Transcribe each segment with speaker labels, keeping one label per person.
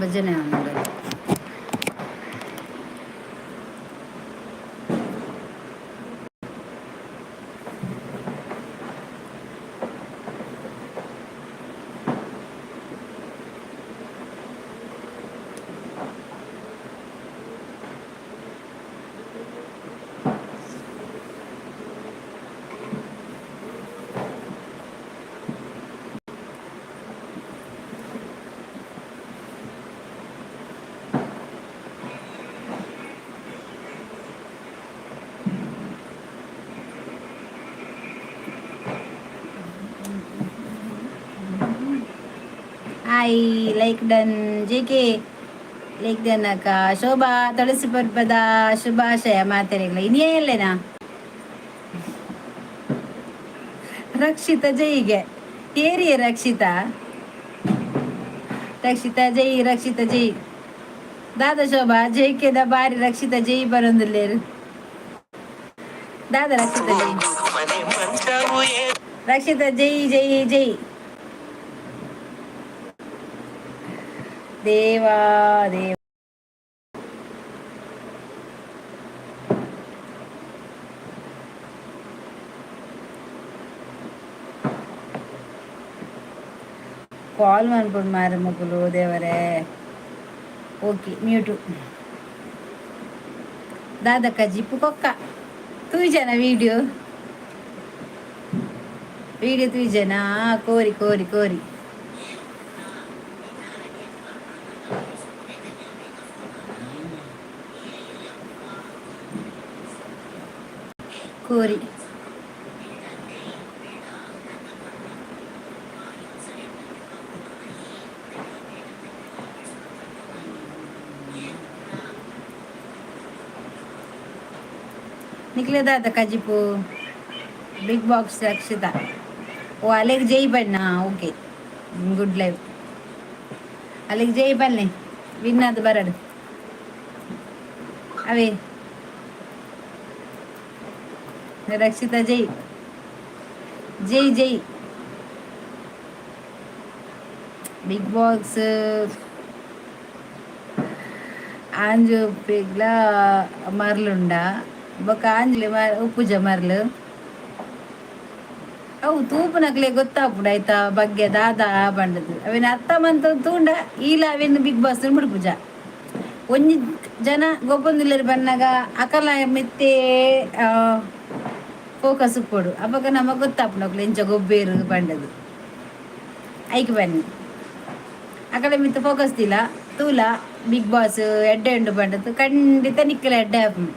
Speaker 1: ಭಜನೆ ಉಂಡು. Hi, like done J K, like done ಅಕ್ಕ. ಶೋಭಾ, ತುಳಸಿ ಪರ್ಬದ ಶುಭಾಶಯ ಮಾತೆರೆಗ್ಲ. ಇನಿಯೇ ರಕ್ಷಿತ ಜೈಗೆ ಏರಿಯ ರಕ್ಷಿತಾ, ರಕ್ಷಿತಾ ಜೈ, ರಕ್ಷಿತಾ ಜೈ. ದಾದ ಶೋಭಾ, ಜೈಕೆದ ಬಾರಿ ರಕ್ಷಿತಾ ಜೈ ಬರೊಂದುಲ್ಲೇರು. ದಾದ ರಕ್ಷಿತಾ ಜೈ, ರಕ್ಷಿತಾ ಜೈ ಜೈ ಜೈ. ದೇವಾ ದೇವ. ಕಾಲ್ ಮನ್ಪುಂಡು ಮಾರೆ ಮೊಕುಲು, ದೇವರೇ. Okay, mute. ದಾದಕ್ಕ ಜಿಪ್ಪು ಕೊಕ್ಕ ತೂಜನ ವೀಡಿಯೋ? ವೀಡಿಯೋ ತೂಜನ? ಕೋರಿ ಕೋರಿ ಕೋರಿ ಕೋರಿ. ನಿಕ್ಲೆದಾದ ಕಜಿಪು? ಬಿಗ್ ಬಾಕ್ಸ್ ರಕ್ಷಿತಾ, ಓ ಅಲೆಗ್ ಜೈ ಬಣ್ಣ. Okay, good life. ಅಲ್ಲಿಗೆ ಜೈ ಬನ್ನಿ, ವಿನ್ ಅದು ಬರಡು ಅವೇ. ರಕ್ಷಿತಾ ಜೈ ಜೈ ಜೈ. ಬಿಗ್ ಬಾಕ್ಸ್ ಆಂಜು ಪಿಗ್ಲ ಮರ್ಲುಂಡ ಬೊಕ ಆಂಜ್ಲಿ ಉಪ್ಪುಜ ಮರ್ಲು. ಅವು ತೂಪುನಕ್ಲೆ ಗೊತ್ತಾಪುಂಡು ಆಯ್ತಾ ಬಗ್ಗೆ ದಾದ ಪಂಡದು. ಅವೇನು ಅರ್ಥ ಮಂತ ತೂಂಡ ಈಲ ಅವೇನು ಬಿಗ್ ಬಾಸ್ ಬಿಡ್ಪುಜ. ಒಂಜಿ ಜನ ಗೊಬ್ಬೊಂದುಲ್ಲೆರ್ ಬನ್ನಗ ಅಕಲ ಮಿತ್ತೇ ಫೋಕಸ್ ಉಪ್ಪೊಡು. ಅಪಗ ನಮಕ್ ಗೊತ್ತಾಪುಂಡು ಅಕುಲು ಎಂಚ ಗೊಬ್ಬೇರು ಪಂಡದು. ಐಕ್ ಬನ್ನಿ, ಅಕಲೆ ಮಿತ್ತ ಫೋಕಸ್ ದಿಲ್ಲ ತೂಲ. ಬಿಗ್ ಬಾಸ್ ಎಡ್ಡೆ ಉಂಡು ಪಂಡದು ಖಂಡಿತ ನಿಕ್ಕಲ ಎಡ್ಡೆ ಆಪುಂಡು.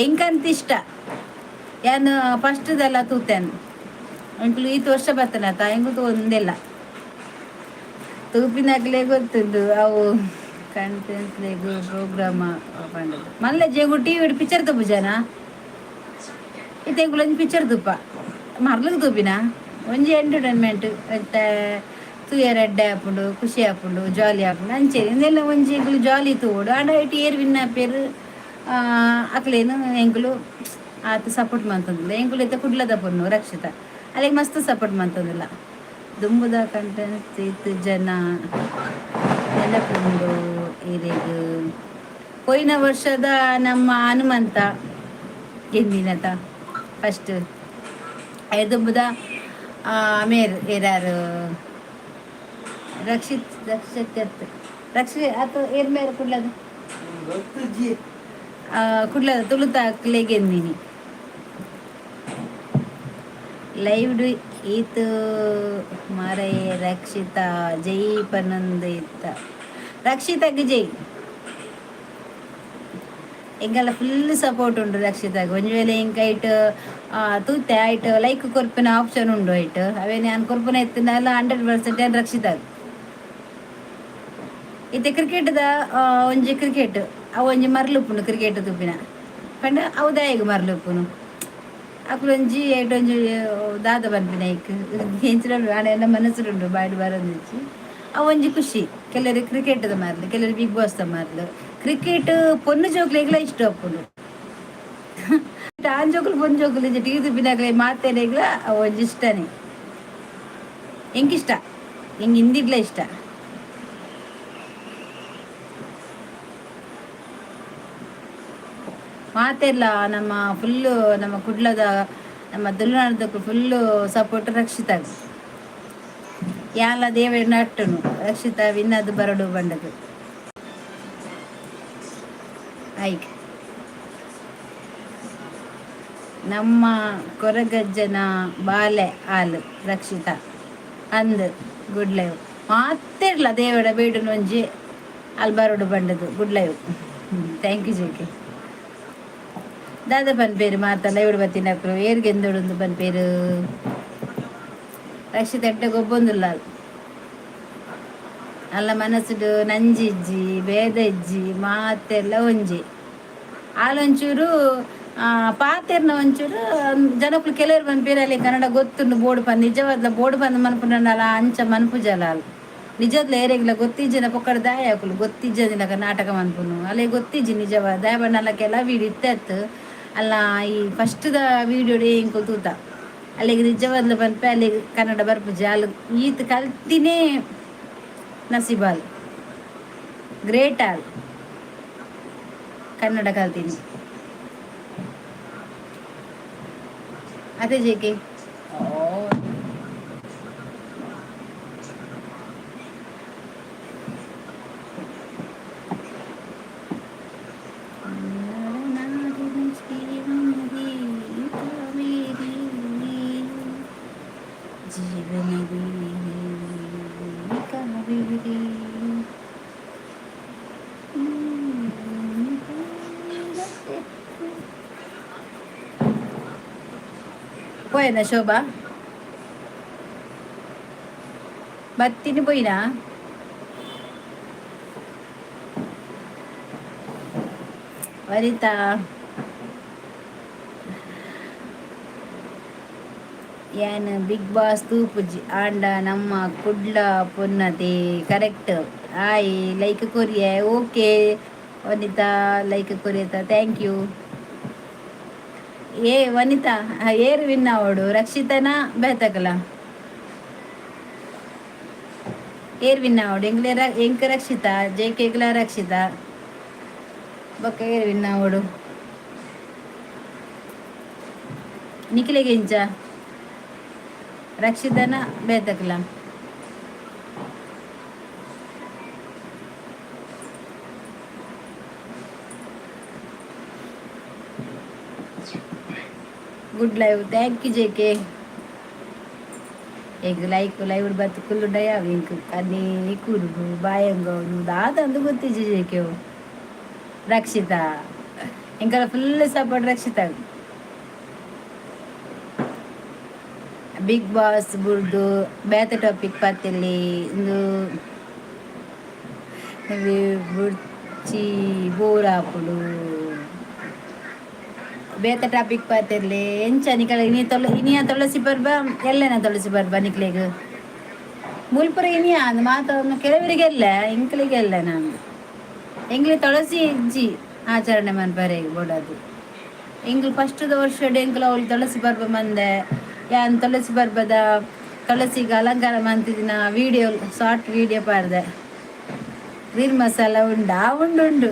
Speaker 1: ಎಂಕಂತ ಇಷ್ಟ, ಯಾನ್ ಫಸ್ಟ್ದೆಲ್ಲ ತೂತೇನೆ. ಎಂಕುಲು ಈತ್ ವರ್ಷ ಬತ್ತನತ, ಎಂಕುಲು ತೂವೊಂದಿಲ್ಲ. ತೂಪಿನಕ್ಲೆ ಗೊತ್ತುಂಡು ಅವು ಕಂಟೆಂಟ್ಲೆಗ್ ಪ್ರೋಗ್ರಾಮ್ ಪಂಡದು. ಮಲ್ಲ ಜೇಗು ಟಿವಿ ಪಿಕ್ಚರ್ ತೂಪುಜನ? ಇತ್ತೆ ಎಂಕುಲು ಒಂಜಿ ಪಿಕ್ಚರ್ ತೂಪ, ಮರ್ಲಗ್ ತೂಪಿನ ಒಂಜಿ ಎಂಟರ್ಟೈನ್ಮೆಂಟ್ ಇತ್ತೆ. ತೂಯರೆ ಎಡ್ಡೆ ಆಪುಂಡು, ಖುಷಿ ಆಪುಂಡು, ಜಾಲಿ ಆಪುಂಡು. ಅಂಚೆ ಇಂದೆಲ್ಲ ಒಂಜಿ ಎಂಕುಲು ಜಾಲಿ ತೂವೊಡು. ಆಂಡ ಐಟ್ ಏರ್ ವಿನ್ ಆಪೆರ್, ಅಕ್ಲೇನು ಎಂಕುಲು ಆತ್ ಸಪೋರ್ಟ್ ಮಂತೊಂದಿಲ್ಲ. ಎಂಕುಲು ಇತ್ತೆ ಕುಡ್ಲದ ಪೊಣ್ಣು ರಕ್ಷಿತ, ಅಲೆಗ್ ಮಸ್ತ್ ಸಪೋರ್ಟ್ ಮಂತೊಂದಿಲ್ಲ. ದುಂಬುದ ಕಂಟೆಂಟ್ ಇತ್ತು ಜನ ನೆನಪುಂಡು ಇರೆಗ್? ಪೋಯಿನ ವರ್ಷದ ನಮ್ಮ ಹನುಮಂತ ಗೆಂದಿನತ ಫಸ್ಟ್. ದುಂಬುದ ಮೇರ್ ಏರಾರು ರಕ್ಷಿತ್, ರಕ್ಷಿತ್ ರಕ್ಷಿ ಆತ ಏರ್ ಮೇರ್ ಕುಡ್ಲದ?
Speaker 2: ಗೊತ್ತುಜ್ಜಿ.
Speaker 1: ಕುಡ್ಲದ ತುಳುತ ಗೆಂದಿನಿ. ಲೈವ್ ಈತ್ ಮಾರಯೆ. ರಕ್ಷಿತಾ ಜೈ ಪನೊಂದು ಇತ್ತ. ರಕ್ಷಿತಾಗ್ ಜೈ. ಎಂಕಲ್ಲ ಫುಲ್ ಸಪೋರ್ಟ್ ಉಂಡು ರಕ್ಷಿತಾಗ್. ಒಂಜಿ ವೇಳೆ ಎಂಕ್ ಐಟ್ ತೂತೆ, ಐಟ್ ಲೈಕ್ ಕೊರ್ಪಿನ ಆಪ್ಷನ್ ಉಂಡು ಐಟ್. ಅವೇನೆ ಯಾನ್ ಕೊರ್ಪಿನ ಇತ್ತಿಂಡಲ 100% ಯಾನ್ ರಕ್ಷಿತಾಗ್. ಇತ್ತೆ ಕ್ರಿಕೆಟ್ದ ಒಂಜಿ ಕ್ರಿಕೆಟ್ ಅವು ಒಂಜಿ ಮರ್ಲು ಉಪ್ಪುಂಡು. ಕ್ರಿಕೆಟ್ ತೂಪಿನ ಪಂಡ ಅವು ದಾಯೆಗ್ ಮರ್ಲು ಉಪ್ಪುನು? ಅಕುಲು ಒಂಜಿ ಐಟ್ ಒಂಜಿ ದಾದ ಪನ್ಪಿನ ಐಕ್ ಎಂಚಿನ ಆಂಡ ಎನ್ನ ಮನಸ್ಸುಡುಂಡು, ಬಾಯ್ಡ್ ಬರೊಂದಿಜ್ಜಿ. ಅವು ಒಂಜಿ ಖುಷಿ. ಕೆಲವರು ಕ್ರಿಕೆಟ್ದ ಮರ್ಲು, ಕೆಲವರು ಬಿಗ್ ಬಾಸ್ ದ ಮರ್ಲು. ಕ್ರಿಕೆಟ್ ಪೊನ್ನು ಜೋಕ್ಲೆಗ್ಲ ಇಷ್ಟ ಉಪ್ಪುಂಡು. ಆಣ್ ಜೋಕುಲು ಪೊನ್ನು ಜೋಕುಲು ಇಜ್ಜಿ, ಟಿವಿ ತೂಪಿನಕ್ಲೆ ಮಾತೆರೆಗ್ಲ ಅವು ಒಂಜಿ ಇಷ್ಟನೇ. ಎಂಕ್ ಇಷ್ಟ, ಎಂಕ್ ಹಿಂದಿಡ್ಲ ಇಷ್ಟ. ಮಾತೆರ್ಲ ನಮ್ಮ ಫುಲ್ಲು ನಮ್ಮ ಕುಡ್ಲದ ನಮ್ಮ ತುಳುನಾಡದ ಫುಲ್ಲು ಸಪೋರ್ಟ್ ರಕ್ಷಿತಾಗ್. ಯಾನ್ಲ ದೇವೆರ್ ನಟ್ಟುನು ರಕ್ಷಿತಾ ವಿನ್ ಆದ್ ಬರೊಡು ಪಂಡುದು. ಐಕ್ ನಮ್ಮ ಕೊರಗಜ್ಜನ ಬಾಲೆ ಆಲ್ ರಕ್ಷಿತಾ ಅಂದ್ ಗುಡ್ ಲೈವ್. ಮಾತೆರ್ಲ ದೇವೆಡ ಬೇಡುನು ಒಂಜಿ ಆಲ್ ಬರೊಡು ಪಂಡುದು. Good live. Thank you J K. ದಾದ ಪನ್ಪೇರು ಮಾತ ಲೈವ್ ಬತ್ತಿನಕುಲು ಏರ್ ಗೆಂದೊಡುಂದು ಪನ್ಪೇರು? ರಕ್ಷಿತ ಎಡ್ಡೆ ಗೊಬ್ಬೊಂದುಲ್ಲಾಲ್. ಅಲ್ಲ ಮನಸ್ಸುಡು ನಂಜಿ ಇಜ್ಜಿ, ಭೇದ ಇಜ್ಜಿ, ಮಾತೆರ್ಲ ಒಂಜಿ. ಆಲೊಂಚೂರು ಪಾತೆರ್ನ ಒಂಚೂರು ಜನಕುಲು ಕೆಲವರು ಪನ್ಪೆರ್ ಅಲೆ ಕನ್ನಡ ಗೊತ್ತುಂಡು ಬೋಡು ಪಂದ್. ನಿಜವಾದ್ಲ ಬೋಡು ಪಂದ್ ಮನ್ಪುನಂಡಲ ಅಂಚ ಮನ್ಪುಜಲ ಆಲ್. ನಿಜದ್ಲ ಏರೆಗ್ಲ ಗೊತ್ತಿಜ್ಜಿನ ಪೊಕ್ಕಡೆ ದಾಯೆ ಅಕುಲು ಗೊತ್ತಿಜ್ಜಂದಿಲಕ ನಾಟಕ ಮನ್ಪುನು. ಅಲೆ ಗೊತ್ತಿಜ್ಜಿ ನಿಜವಾದ್ ದಾಯೆ ಪಂಡ ಅಲ್ಲ ಕೆಲ ವೀಡಿಯೋ ಇತ್ತೆ ಅತ್ತ್ ಅಲ್ಲ ಈ ಫಸ್ಟ್ ದ ವೀಡಿಯೋಡೇ ಎಂಕುಲು ತೂತ. ಅಲೆಗ್ ನಿಜವಾದ್ಲ ಪನ್ಪೆ ಅಲೆಗ್ ಕನ್ನಡ ಬರ್ಪುಜಿ. ಆಲ್ ಈತ್ ಕಲ್ತಿನೇ ನಸೀಬಾಲ್. ಗ್ರೇಟ್ ಆಲ್. ಕನ್ನಡ ಕಲ್ತಿನಿ. ಅತೆ ಜೆಕೆ. ಪೋಯೆನ ಶೋಭಾ ಬತ್ತಿನಿ ಪೋಯಿನಾ? ವನಿತಾ ಯಾನ್ ಬಿಗ್ ಬಾಸ್ ತೂಪುಜಿ ಆಂಡ ನಮ್ಮ ಕುಡ್ಲ ಪೊನ್ನತೆ ಕರೆಕ್ಟ್ ಆಯ್ ಲೈಕ್ ಕೊರಿಯೆ ಓಕೆ ವನಿತಾ ಲೈಕ್ ಕೊರಿಯತ thank you. ಏ ವನಿತಾ ಏರ್ ವಿನ್ ಆವೊಡು ರಕ್ಷಿತನ ಬೇತಕಲ ಏರ್ ವಿನ್ ಆವೊಡು ಎಂಕ್ಲೆ ಎಂಕ್ ರಕ್ಷಿತಾ ಜೆ ಕೆಗ್ಲ ರಕ್ಷಿತಾ ಬೊಕ್ಕ ಏರ್ ವಿನ್ ಆವೊಡು ನಿಕ್ಲೆಗ್ ಎಂಚ ರಕ್ಷಿತನ ಬೇತಕಲ. Good live thank you J K. ಎಂಕ್ ಲೈಕ್ ಲೈವ್ ಬತ್ತ್ ಕುಲ್ಲುಂಡ ಯಾವು ಎಂಕ್ ಕನ್ನಿ ಕುರುಡು ಬಾಯಂಗೌನು ದಾದ ಅಂದ್ ಗೊತ್ತಿಜ್ಜಿ ಜೆ ಕೆ ಅವು. ರಕ್ಷಿತಾ ಎಂಕಲ ಫುಲ್ ಸಪೋರ್ಟ್ ರಕ್ಷಿತಾಗ್. ಬಿಗ್ ಬಾಸ್ ಬುಡ್ದು ಬೇತೆ ಟಾಪಿಕ್ ಪತ್ತಿಲ್ಲಿ ಇಂದು ಬುಡ್ಚಿ ಬೋರ್ ಆಪುಂಡು. ಬೇತೆ ಟಾಪಿಕ್ ಪಾತೆರ್ಲೆ. ಎಂಚ ನಿಕಲ ಇನಿ ತೊಲ ಇನಿಯ ತುಳಸಿ ಪರ್ಬ ಎಲ್ಲೆನ ತುಳಸಿ ಪರ್ಬ ನಿಕ್ಲೆಗ್ ಮುಲ್ಪುರ ಇನಿಯ ಅಂದ್ ಮಾತ ಕೆಲವರಿಗೆ ಎಲ್ಲ ಎಂಕ್ಲೆಗೆ ಎಲ್ಲ ನಾನು ಎಂಕ್ಲೆ ತುಳಸಿ ಇಜ್ಜಿ ಆಚರಣೆ ಮನ್ಪರೆ ಬೋಡಾದ್ ಎಂಕ್ಲು ಫಸ್ಟ್ದ ವರ್ಷಡ್ ಎಂಕ್ಲ ಅವ್ಲು ತುಳಸಿ ಪರ್ಬ ಮಂದೆ ಯಾನ್ ತುಳಸಿ ಪರ್ಬದ ತುಳಸಿಗ್ ಅಲಂಕಾರ ಮಂತಿದಿನ ವಿಡಿಯೋ ಶಾರ್ಟ್ ವಿಡಿಯೋ ಪಾಡ್ದೆ. ಗ್ರೀನ್ ಮಸಾಲ ಉಂಡಾ ಉಂಡು ಉಂಡು.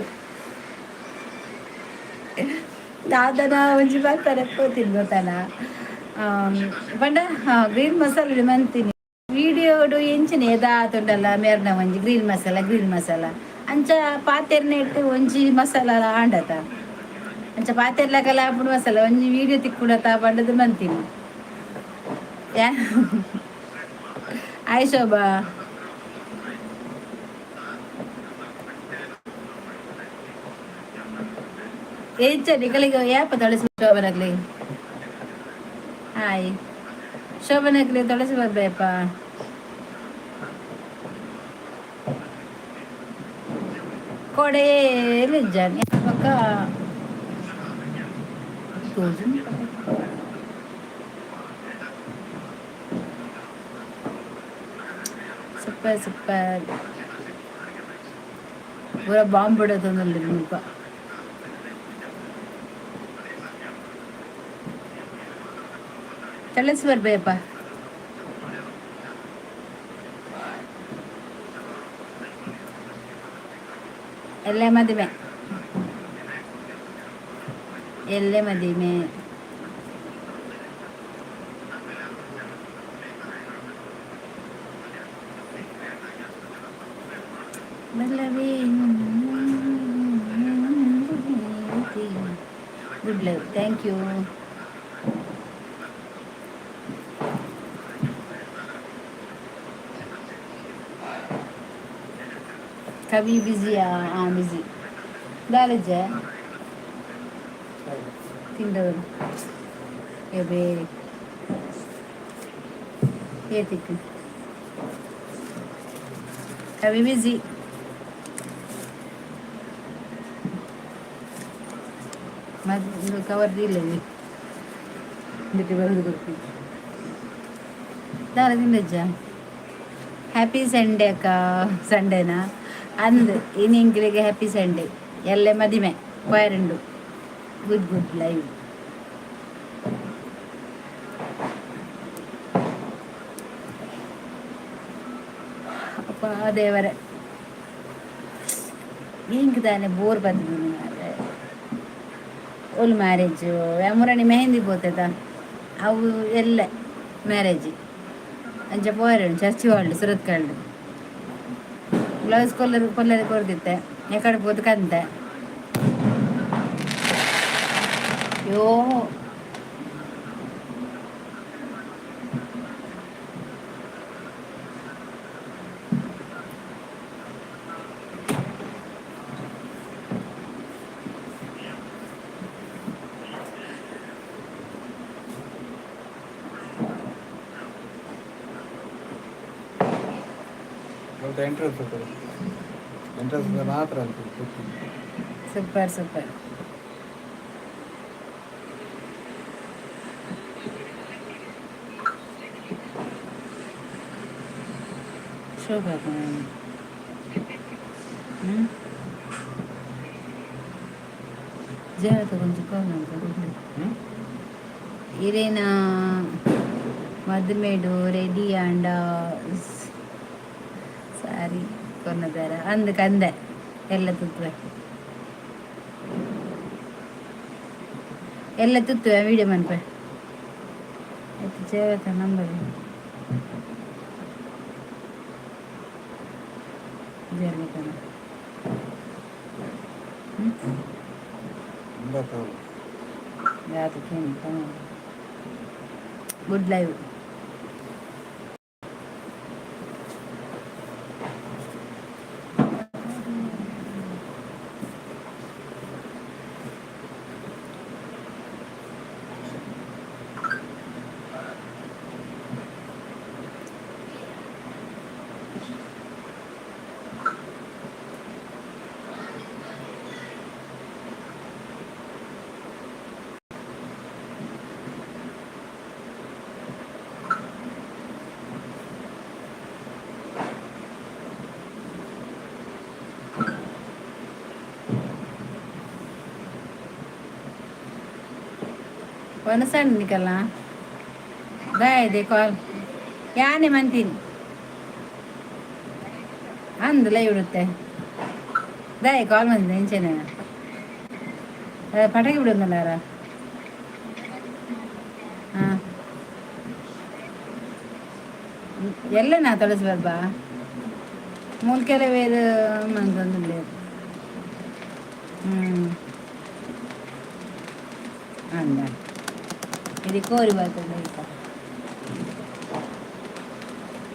Speaker 1: ದಾದನ ಒಂಜಿ ಬರ್ತಾರೆ ಪೋತಿನ್ ಗೊತ್ತಲ್ಲ ಪಂಡ ಗ್ರೀನ್ ಮಸಾಲೆ ಮಂತೀನಿ ವಿಡಿಯೋಡು ಎಂಚಿನ ದಾತುಂಡಲ್ಲ ಮೇರ್ನ ಒಂಜಿ ಗ್ರೀನ್ ಮಸಾಲ ಗ್ರೀನ್ ಮಸಾಲ ಅಂಚ ಪಾತೆರ್ನೆಟ್ ಒಂಜಿ ಮಸಾಲ ಆಂಡತ ಅಂಚ ಪಾತೆರ್ಲಕಲ ಆಪುಂಡು ಮಸಾಲ ಒಂಜಿ ವಿಡಿಯೋ ತಿಕ್ಕುಡತ ಪಂಡದು ಮಂತೀನಿ. ಆಯ್ ಶೋಭಾ. ಎಂಚ ನಿಕಲಿಗ ಯಾಪ ತುಳಸಿ ಶೋಭನಕ್ಲೆ? ಹಾಯ್ ಶೋಭನಕ್ಲೆ ತುಳಸಿ ಬರ್ಬೇಪ. ಕೊಡೆ ಇಜ್ಜಾನ್ ಬೊಕ್ಕ ತೋಜುಂಡು. ಸೂಪರ್ ಸೂಪರ್ ಪೂರ ಬಾಂಬ್ ಬುಡತೊಂದುಲ್ಲೆರ್ ಮುಲ್ಪ. ತುಳಸಿ ಬರ್ಬೇಪ. ಎಲ್ಲೆ ಮದಿಮೆ. ಎಲ್ಲೆ ಮದಿಮೆ? Good live, thank you. ಕವಿ ಬಿಸಿಯಾ? ಹಾಂ, ಬಿಸಿ. ದಾಲಜ್ಜ ತಿಂದವರು ಎಬೇ ಏತಿಕ್ ಕವಿ ಬಿಸಿ. ಮತ್ತು ಕವರ್ ಇಲ್ಲ ಬಿಟ್ಟು ಬರೋದು ಗೊತ್ತಿಲ್ಲ. ದಾರ ತಿಂದಜ್ಜ. ಹ್ಯಾಪಿ ಸಂಡೇ ಅಕ್ಕ. ಸಂಡೇನಾ ಅಂದ್ ಇನ್ನು ಇಂಗ್ಲಿಗೆ ಹ್ಯಾಪಿ ಸಂಡೇ. ಎಲ್ಲೆ ಮದಿಮೆ ಪೋಯರುಂಡು. Good good live. ಅಪ್ಪ ದೇವರೇ, ಇಂಕ್ ತಾನೆ ಬೋರ್ ಬರ್ತದೆ ಮಾರ್ರೆ. ಓಲ್ ಮ್ಯಾರೇಜ್ ಮುರಣಿ ಮೆಹಂದಿ ಪೋತೆದ ಅವು ಎಲ್ಲ ಮ್ಯಾರೇಜ್ ಅಂಚ ಪೋಯರು ಚರ್ಚ್ ವಾಲ್ಡ್ ಸುರತ್ಕಲ್ಡ್. ಬ್ಲೌಸ್ ಕೊಲ್ಲರ್ ಕೊಲ್ಲರೆ ಕೊರ್ದಿತ್ತೆ, ಎಕಡೆ ಪೋದು ಕಂತೆ. ಯೋ.
Speaker 2: ಮತ್ತೆ ಎಂಟ್ರೆನ್ಸ್ ಇರ್ತದೆ, ಎಂಟ್ರೆನ್ಸ್ ಮಾತ್ರ ಅಂತ.
Speaker 1: Super super. ಶೋಭಾ. ಹ್ಞೂ, ಜಾಗ್ರತೆ, ಕೊಂಚ ಕಾಲ್.
Speaker 2: ಹ್ಞೂ.
Speaker 1: ಇರೇನ ಮದುಮೆಡು ರೆಡಿ ಆಂಡ ಸಾರಿ ಕೊನ್ನದಾರ ಅಂದ್ ಕಂದೆ ಎಲ್ಲ ತುತ್ತುವೆ, ಎಲ್ಲ ತುತ್ತುವೆ. ವಿಡಿಯೋ ಮನ್ಪೆ ಆಯ್ತು. ಜೇವತ ನಂಬರ್ ಜರ್ಮತನ. ಹ್ಞೂ. ಯಾತಕ್ಕೆ? Good live. ವನಸಣ್ಣ ನಿಕಲ್ಲ ದಾಯದೆ ಕಾಲ್ ಯಾನೆ ಮಂತೀನಿ ಅಂದ್ ಲೈವ್ ಇಡುತ್ತೆ. ದಾಯ ಕಾಲ್ ಬಂದಿದೆ ಇಂಚೆನೆ ಪಟಾಕಿ ಬಿಡೋದಲ್ಲಾರ. ಹಾಂ, ಎಲ್ಲನಾ ತೊಳಸಿ ಬರ್ಬಾ ಮೂಲ್ಕೆರೆ ವೇರು ಮಂತೊಂದುಲ್ಲೆರ್. ಹ್ಞೂ, ಅಂದ ಇದು ಕೋರಿ ಬರ್ತದೆ ಈಗ.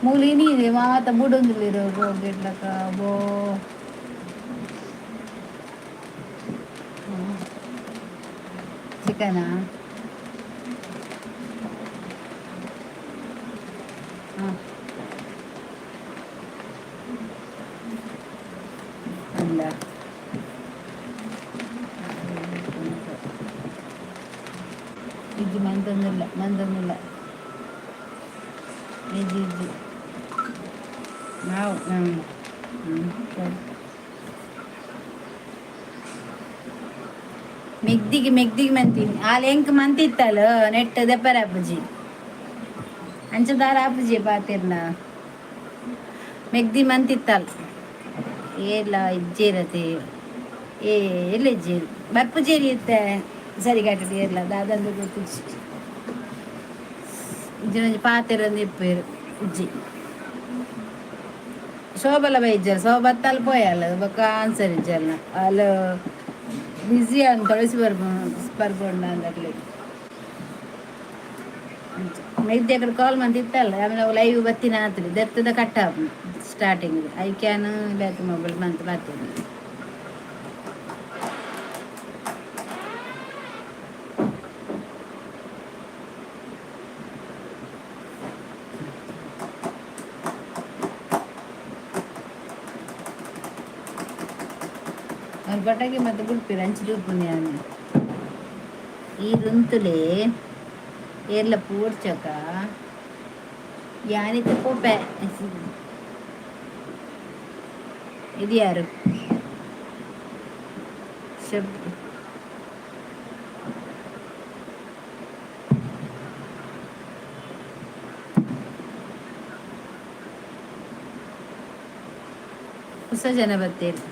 Speaker 1: ಮೂಲು ಇನಿ ಮಾತ ಬುಡೊಂದುಲ್ಲೆರ್ ಬೋಗೆಡ್ಲಕ ಬೋ. ಚಿಕನಾ? ಹಾಂ, ಅಂದ ಇಜ್ಜಿ ಮಂತೊಂದಿಲ್ಲ, ಮಂತೊಂದಿಲ್ಲ. ಇಜ್ಜಿ ಇಜ್ಜಿ. ನಾವು ಹ್ಞೂ ಹ್ಞೂ ಸರಿ. ಮೆಗ್ದಿಗೆ ಮೆಗ್ದಿಗೆ ಮಂತೀನಿ. ಆಲ್ ಎಂಕ್ ಮಂತಿತ್ತಲ್ಲ ನೆಟ್ ದೆಪ್ಪರ ಅಪ್ಪುಜಿ, ಅಂಚ ದಾರ ಆಪುಜಿ ಪಾತಿರ್ನ. ಮೆಗ್ದಿ ಮಂತಿತ್ತಲ್. ಏಲ ಇಜ್ಜಿರತೆ, ಏ ಎಲ್ಲ ಇಜ್ಜೇರು ಬರ್ಪುಜೇರಿ ಇತ್ತೆ. ಸರಿ ಕಟ್ಟಡಿ ಇರಲ್ಲ ದಾದಂದು ಗೊತ್ತಿಜ್ಜಿ. ಇಜ್ಜಿ ಪಾತೆರಂದು ಇಪ್ಪೇರು ಇಜ್ಜಿ. ಶೋಭಲ ಬೈಜರ್ ಶೋಭತ್ತಲ್ಲಿ ಪೋಯಲ್ಲ ಬೊಕ್ಕ ಆನ್ಸರ್ ಇಜ್ಜಲ್ಲ ಅಲ್ಲ. ಬ್ಯುಸಿ ಅಂತ ತೊಳಸಿ ಬರ್ಬೊಂಡ ಅಂದಕ್ಲೆ ಮೆಗ್ದಿ ಅಕಡೆ ಕಾಲ್ ಮಂತಿತ್ತಲ್ಲ. ಆಮೇಲೆ ಅವು ಲೈವ್ ಬತ್ತಿನ ಆತ್ರಿ ದೆತ್ತದ ಕಟ್ಟ starting I can back mobile ಮಂತ್ ಬರ್ತೇನೆ. ಅವ್ನು ಪಟಾಕಿ ಮತ್ತೆ ಬುಡ್ಪಿರ ಅಂಚಿ ತೂಪುನಿ. ಈ ರುಂತುಲೆ ಏರ್ಲ ಪೂರ್ಚಕ ಯಾನಿತ ಪೋಪೆ. ಇದು ಯಾರು? ಶಬ್ ಹೊಸ ಜನ ಬತ್ತೇರು.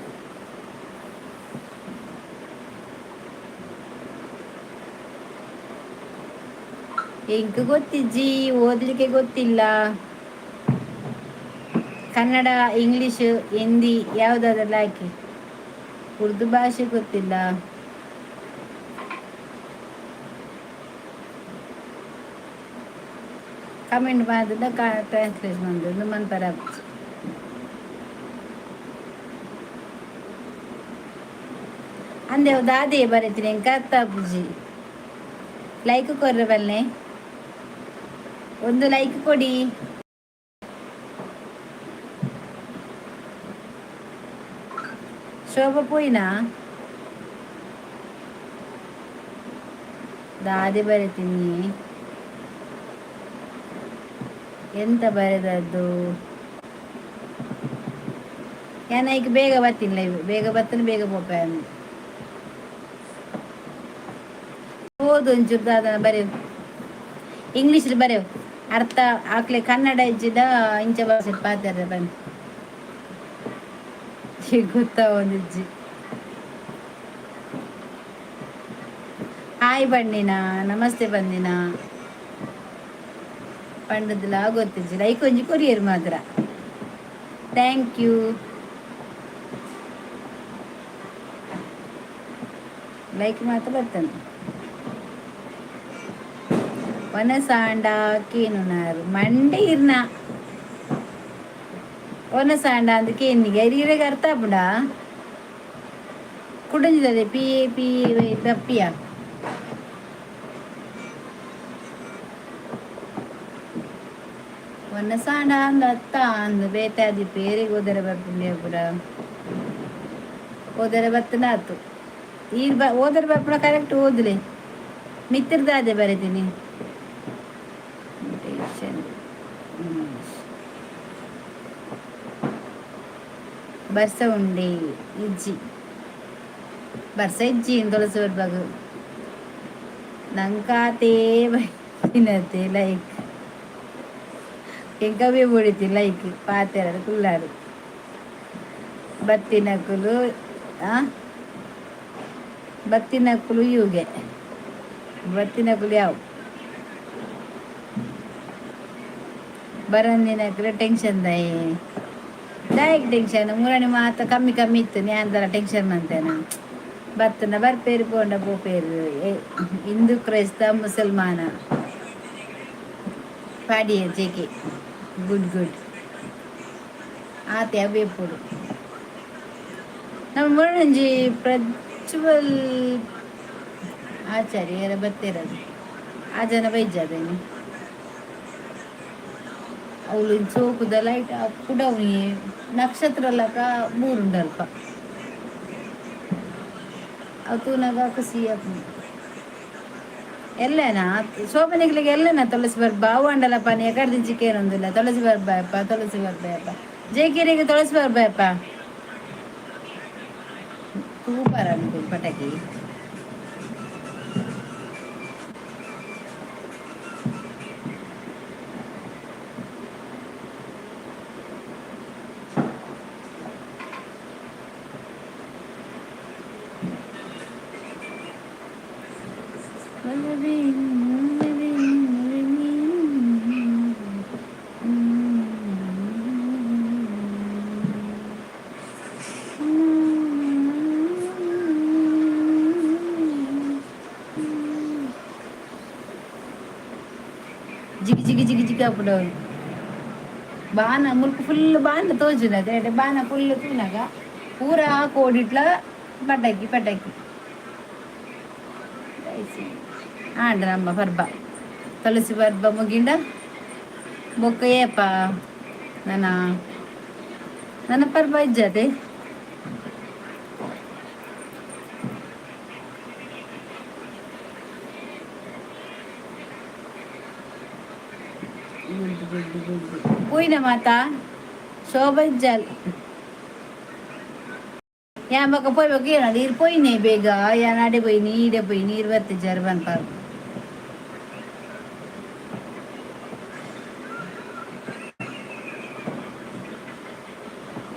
Speaker 1: ಎಂಕ್ ಗೊತ್ತಿಜ್ಜಿ, ಓದ್ಲಿಕ್ಕೆ ಗೊತ್ತಿಲ್ಲ. ಕನ್ನಡ, ಇಂಗ್ಲಿಷ್, ಹಿಂದಿ ಯಾವುದಾದ್ರಲ್ಲಿ ಹಾಕಿ. ಉರ್ದು ಭಾಷೆ ಗೊತ್ತಿಲ್ಲ. ಕಮೆಂಟ್ ಮಾಡಿದ ಟ್ರಾನ್ಸ್ಲೇಟ್ ಬಂದು ಮನ್ಪರ. ಅಂದೆ ದಾದೆ ಬರೀತೀನಿ ಎಂಕ ಬುಜಿ. ಲೈಕ್ ಕೊರ್ರೆ ಬಲ್ಲೆ, ಒಂದು ಲೈಕ್ ಕೊಡಿ. ಶೋಭ ಪೋಯಿನಾ? ದಾದೆ ಬರೀತೀನಿ? ಎಂತ ಬರೆದದ್ದು? ಯಾನ ಈಗ ಬೇಗ ಬರ್ತೀನಿ ಲೈವ್. ಬೇಗ ಬರ್ತಾನೆ, ಬೇಗ ಪೋಪೆ. ಓದು ಒಂಚೂರು ದಾದನ ಬರೆವು. ಇಂಗ್ಲೀಷ್ ಬರೆವು, ಅರ್ಥ ಆಕ್ಲೆ. ಕನ್ನಡ ಇಜ್ಜಿದ ಇಂಚ ಭಾಷೆ ಪಾತೆರ ಬನ್ನಿ ಗೊತ್ತಾ ಒಂದಿಜ್ಜಿ. ಹಾಯ್ ಬಣ್ಣಿನ, ನಮಸ್ತೆ ಬಂದಿನ ಪಂಡದಲ ಗೊತ್ತಿಜ್ಜಿ. ಲೈಕ್ ಒಂಜಿ ಕೊರಿಯರ್ ಮಾತ್ರ. Thank you. Like ಮಾತ್ರ ಬರ್ತಾನೆ. ಒನಸಾಂಡ ಕೇನುನಾರು ಮಂಡೆ ಇರ್ನ. ಒನಸಾಂಡ ಅಂದ್ ಕೇನಿಗೆ ಇರೆಗ್ ಅರ್ಥ ಆಪುಂಡ? ಕುಡಂಜಿದದೆ ಪಿ ಎ ಪಿ ತಪ್ಪಿಯ. ಒನಸಾಂಡ ಅಂದ್ ಅತ್ತ ಅಂದ್ ಬೇತೆ ಅದಿ ಪೇರಿಗೆ ಓದರೆ ಬರ್ಪುಂಡೆ ಪೂರ. ಓದರೆ ಬತ್ತನ ಆತು. ಈರ್ ಬ ಓದರೆ ಬರ್ಪುಣ. ಕರೆಕ್ಟ್ ಓದ್ಲೆ. ಮಿತ್ರದಾದೆ ಬರೀತೀನಿ. ಟೆನ್ಷನ್ ಬರ್ಸ ಉಂಡೆ? ಇಜ್ಜಿ, ಬರ್ಸ ಇಜ್ಜಿ. ತುಳಸಿ ಬರ್ಬಾಗು ನಂಕಾತೇ ಬೈತಿನತೆ. ಲೈಕ್ ಎಂಕವೇ ಬೊಡಿತಿ ಲೈಕ್ ಪಾತೆರ ಕುಲ್ಲಾಡು ಬತ್ತಿನಕುಲು. ಆ ಬತ್ತಿನಕುಲು ಯುಗೆ ಬತ್ತಿನಕುಲು ಯಾವ ಬರಂದಿನಕುಲು ಟೆನ್ಷನ್ ದಾಯೆ? ದಾಯೆಗ್ ಟೆನ್ಷನ್? ಮುರಣಿ ಮಾತ ಕಮ್ಮಿ ಕಮ್ಮಿ ಇತ್ತು. ನ್ಯಾಂದಲ ಟೆನ್ಷನ್ ಮಂತೇನ? ಬತ್ತನ ಬರ್ಪೇರು, ಪೋಂಡ ಪೋಪೇರು. ಹಿಂದೂ, ಕ್ರೈಸ್ತ, ಮುಸಲ್ಮಾನ ಪಾಡಿಯ ಜೆಕೆ. ಗುಡ್ ಗುಡ್ ಆತೆ ಅವೇಪುಡು. ನಮ್ಮ ಮುರಣಂಜಿ ಪ್ರಜ್ವಲ್ ಆಚಾರ್ಯ ಬತ್ತೇರದು. ಆ ಜನ ಬೈಜಾದೇನೆ. ಅವಳು ಚೋಕುದ ಲೈಟ್ ಕುಡವ್ನಿ ನಕ್ಷತ್ರ ಲಕ ಬೂರುಂಡಲ್ಪ. ಅವು ತೂನಾಗ ಖುಷಿ ಆಪುಂಡು. ಎಲ್ಲೇನಾ ಶೋಭನಿಗ್ಲಿಗೆ? ಎಲ್ಲೇನಾ ತುಳಸಿ ಬರ್ಬ? ಅವು ಅಂಡಲಪ್ಪ ನೀ ಎಕಡ್ದಿಂಚಿ ಕೇರೊಂದಿಲ್ಲ. ತುಳಸಿ ಬರ್ಬಾಯಪ್ಪ, ತುಳಸಿ ಬರ್ಬಾಯಪ್ಪ. ಜೈಕೇರಿಗೆ ತುಳಸಿ ಬರ್ಬಾಯಪ್ಪ. ತೂಪರ ಪಟಾಕಿ. ಜಿಗಿ ಜಿಗಿ ಜಿಗಿ ಜಿಗಿ ಅప్పుడు ಬಾನ ಮುಲ್ಪ ಫುಲ್ ಬಾನ ತೋಜುನದೆ ಬಾನ ಫುಲ್ ತೂನಗ ಪೂರ ಕೋಡಿಟ್ಲ ಪಟಾಕಿ ಪಟಾಕಿ ಆಂಡ ನಮ್ಮ ಪರ್ಬ ತುಳಸಿ ಪರ್ಬ ಮುಗಿಂಡ ಬೊಕ್ಕ ಏಪ ನನ್ನ ನನ್ನ ಪರ್ಬ ಇಜ್ಜತೆ. ಪೋಯಿನ ಮಾತಾ ಶೋಭ ಇಜ್ಜಲ್ ಯಾನ್ ಬೊಕ ಪೋಯ್ಬೇಕು ಏನದು ಇರ್ ಪೋಯಿನೆ ಬೇಗ ಯಾನ್ ಅಡೆ ಪೋಯಿನಿ ಈಡೆ ಪೋಯಿನಿ ಈರ್ ಬತ್ತಿಜ್ಜಾರ್ ಪನ್ಪಾರು.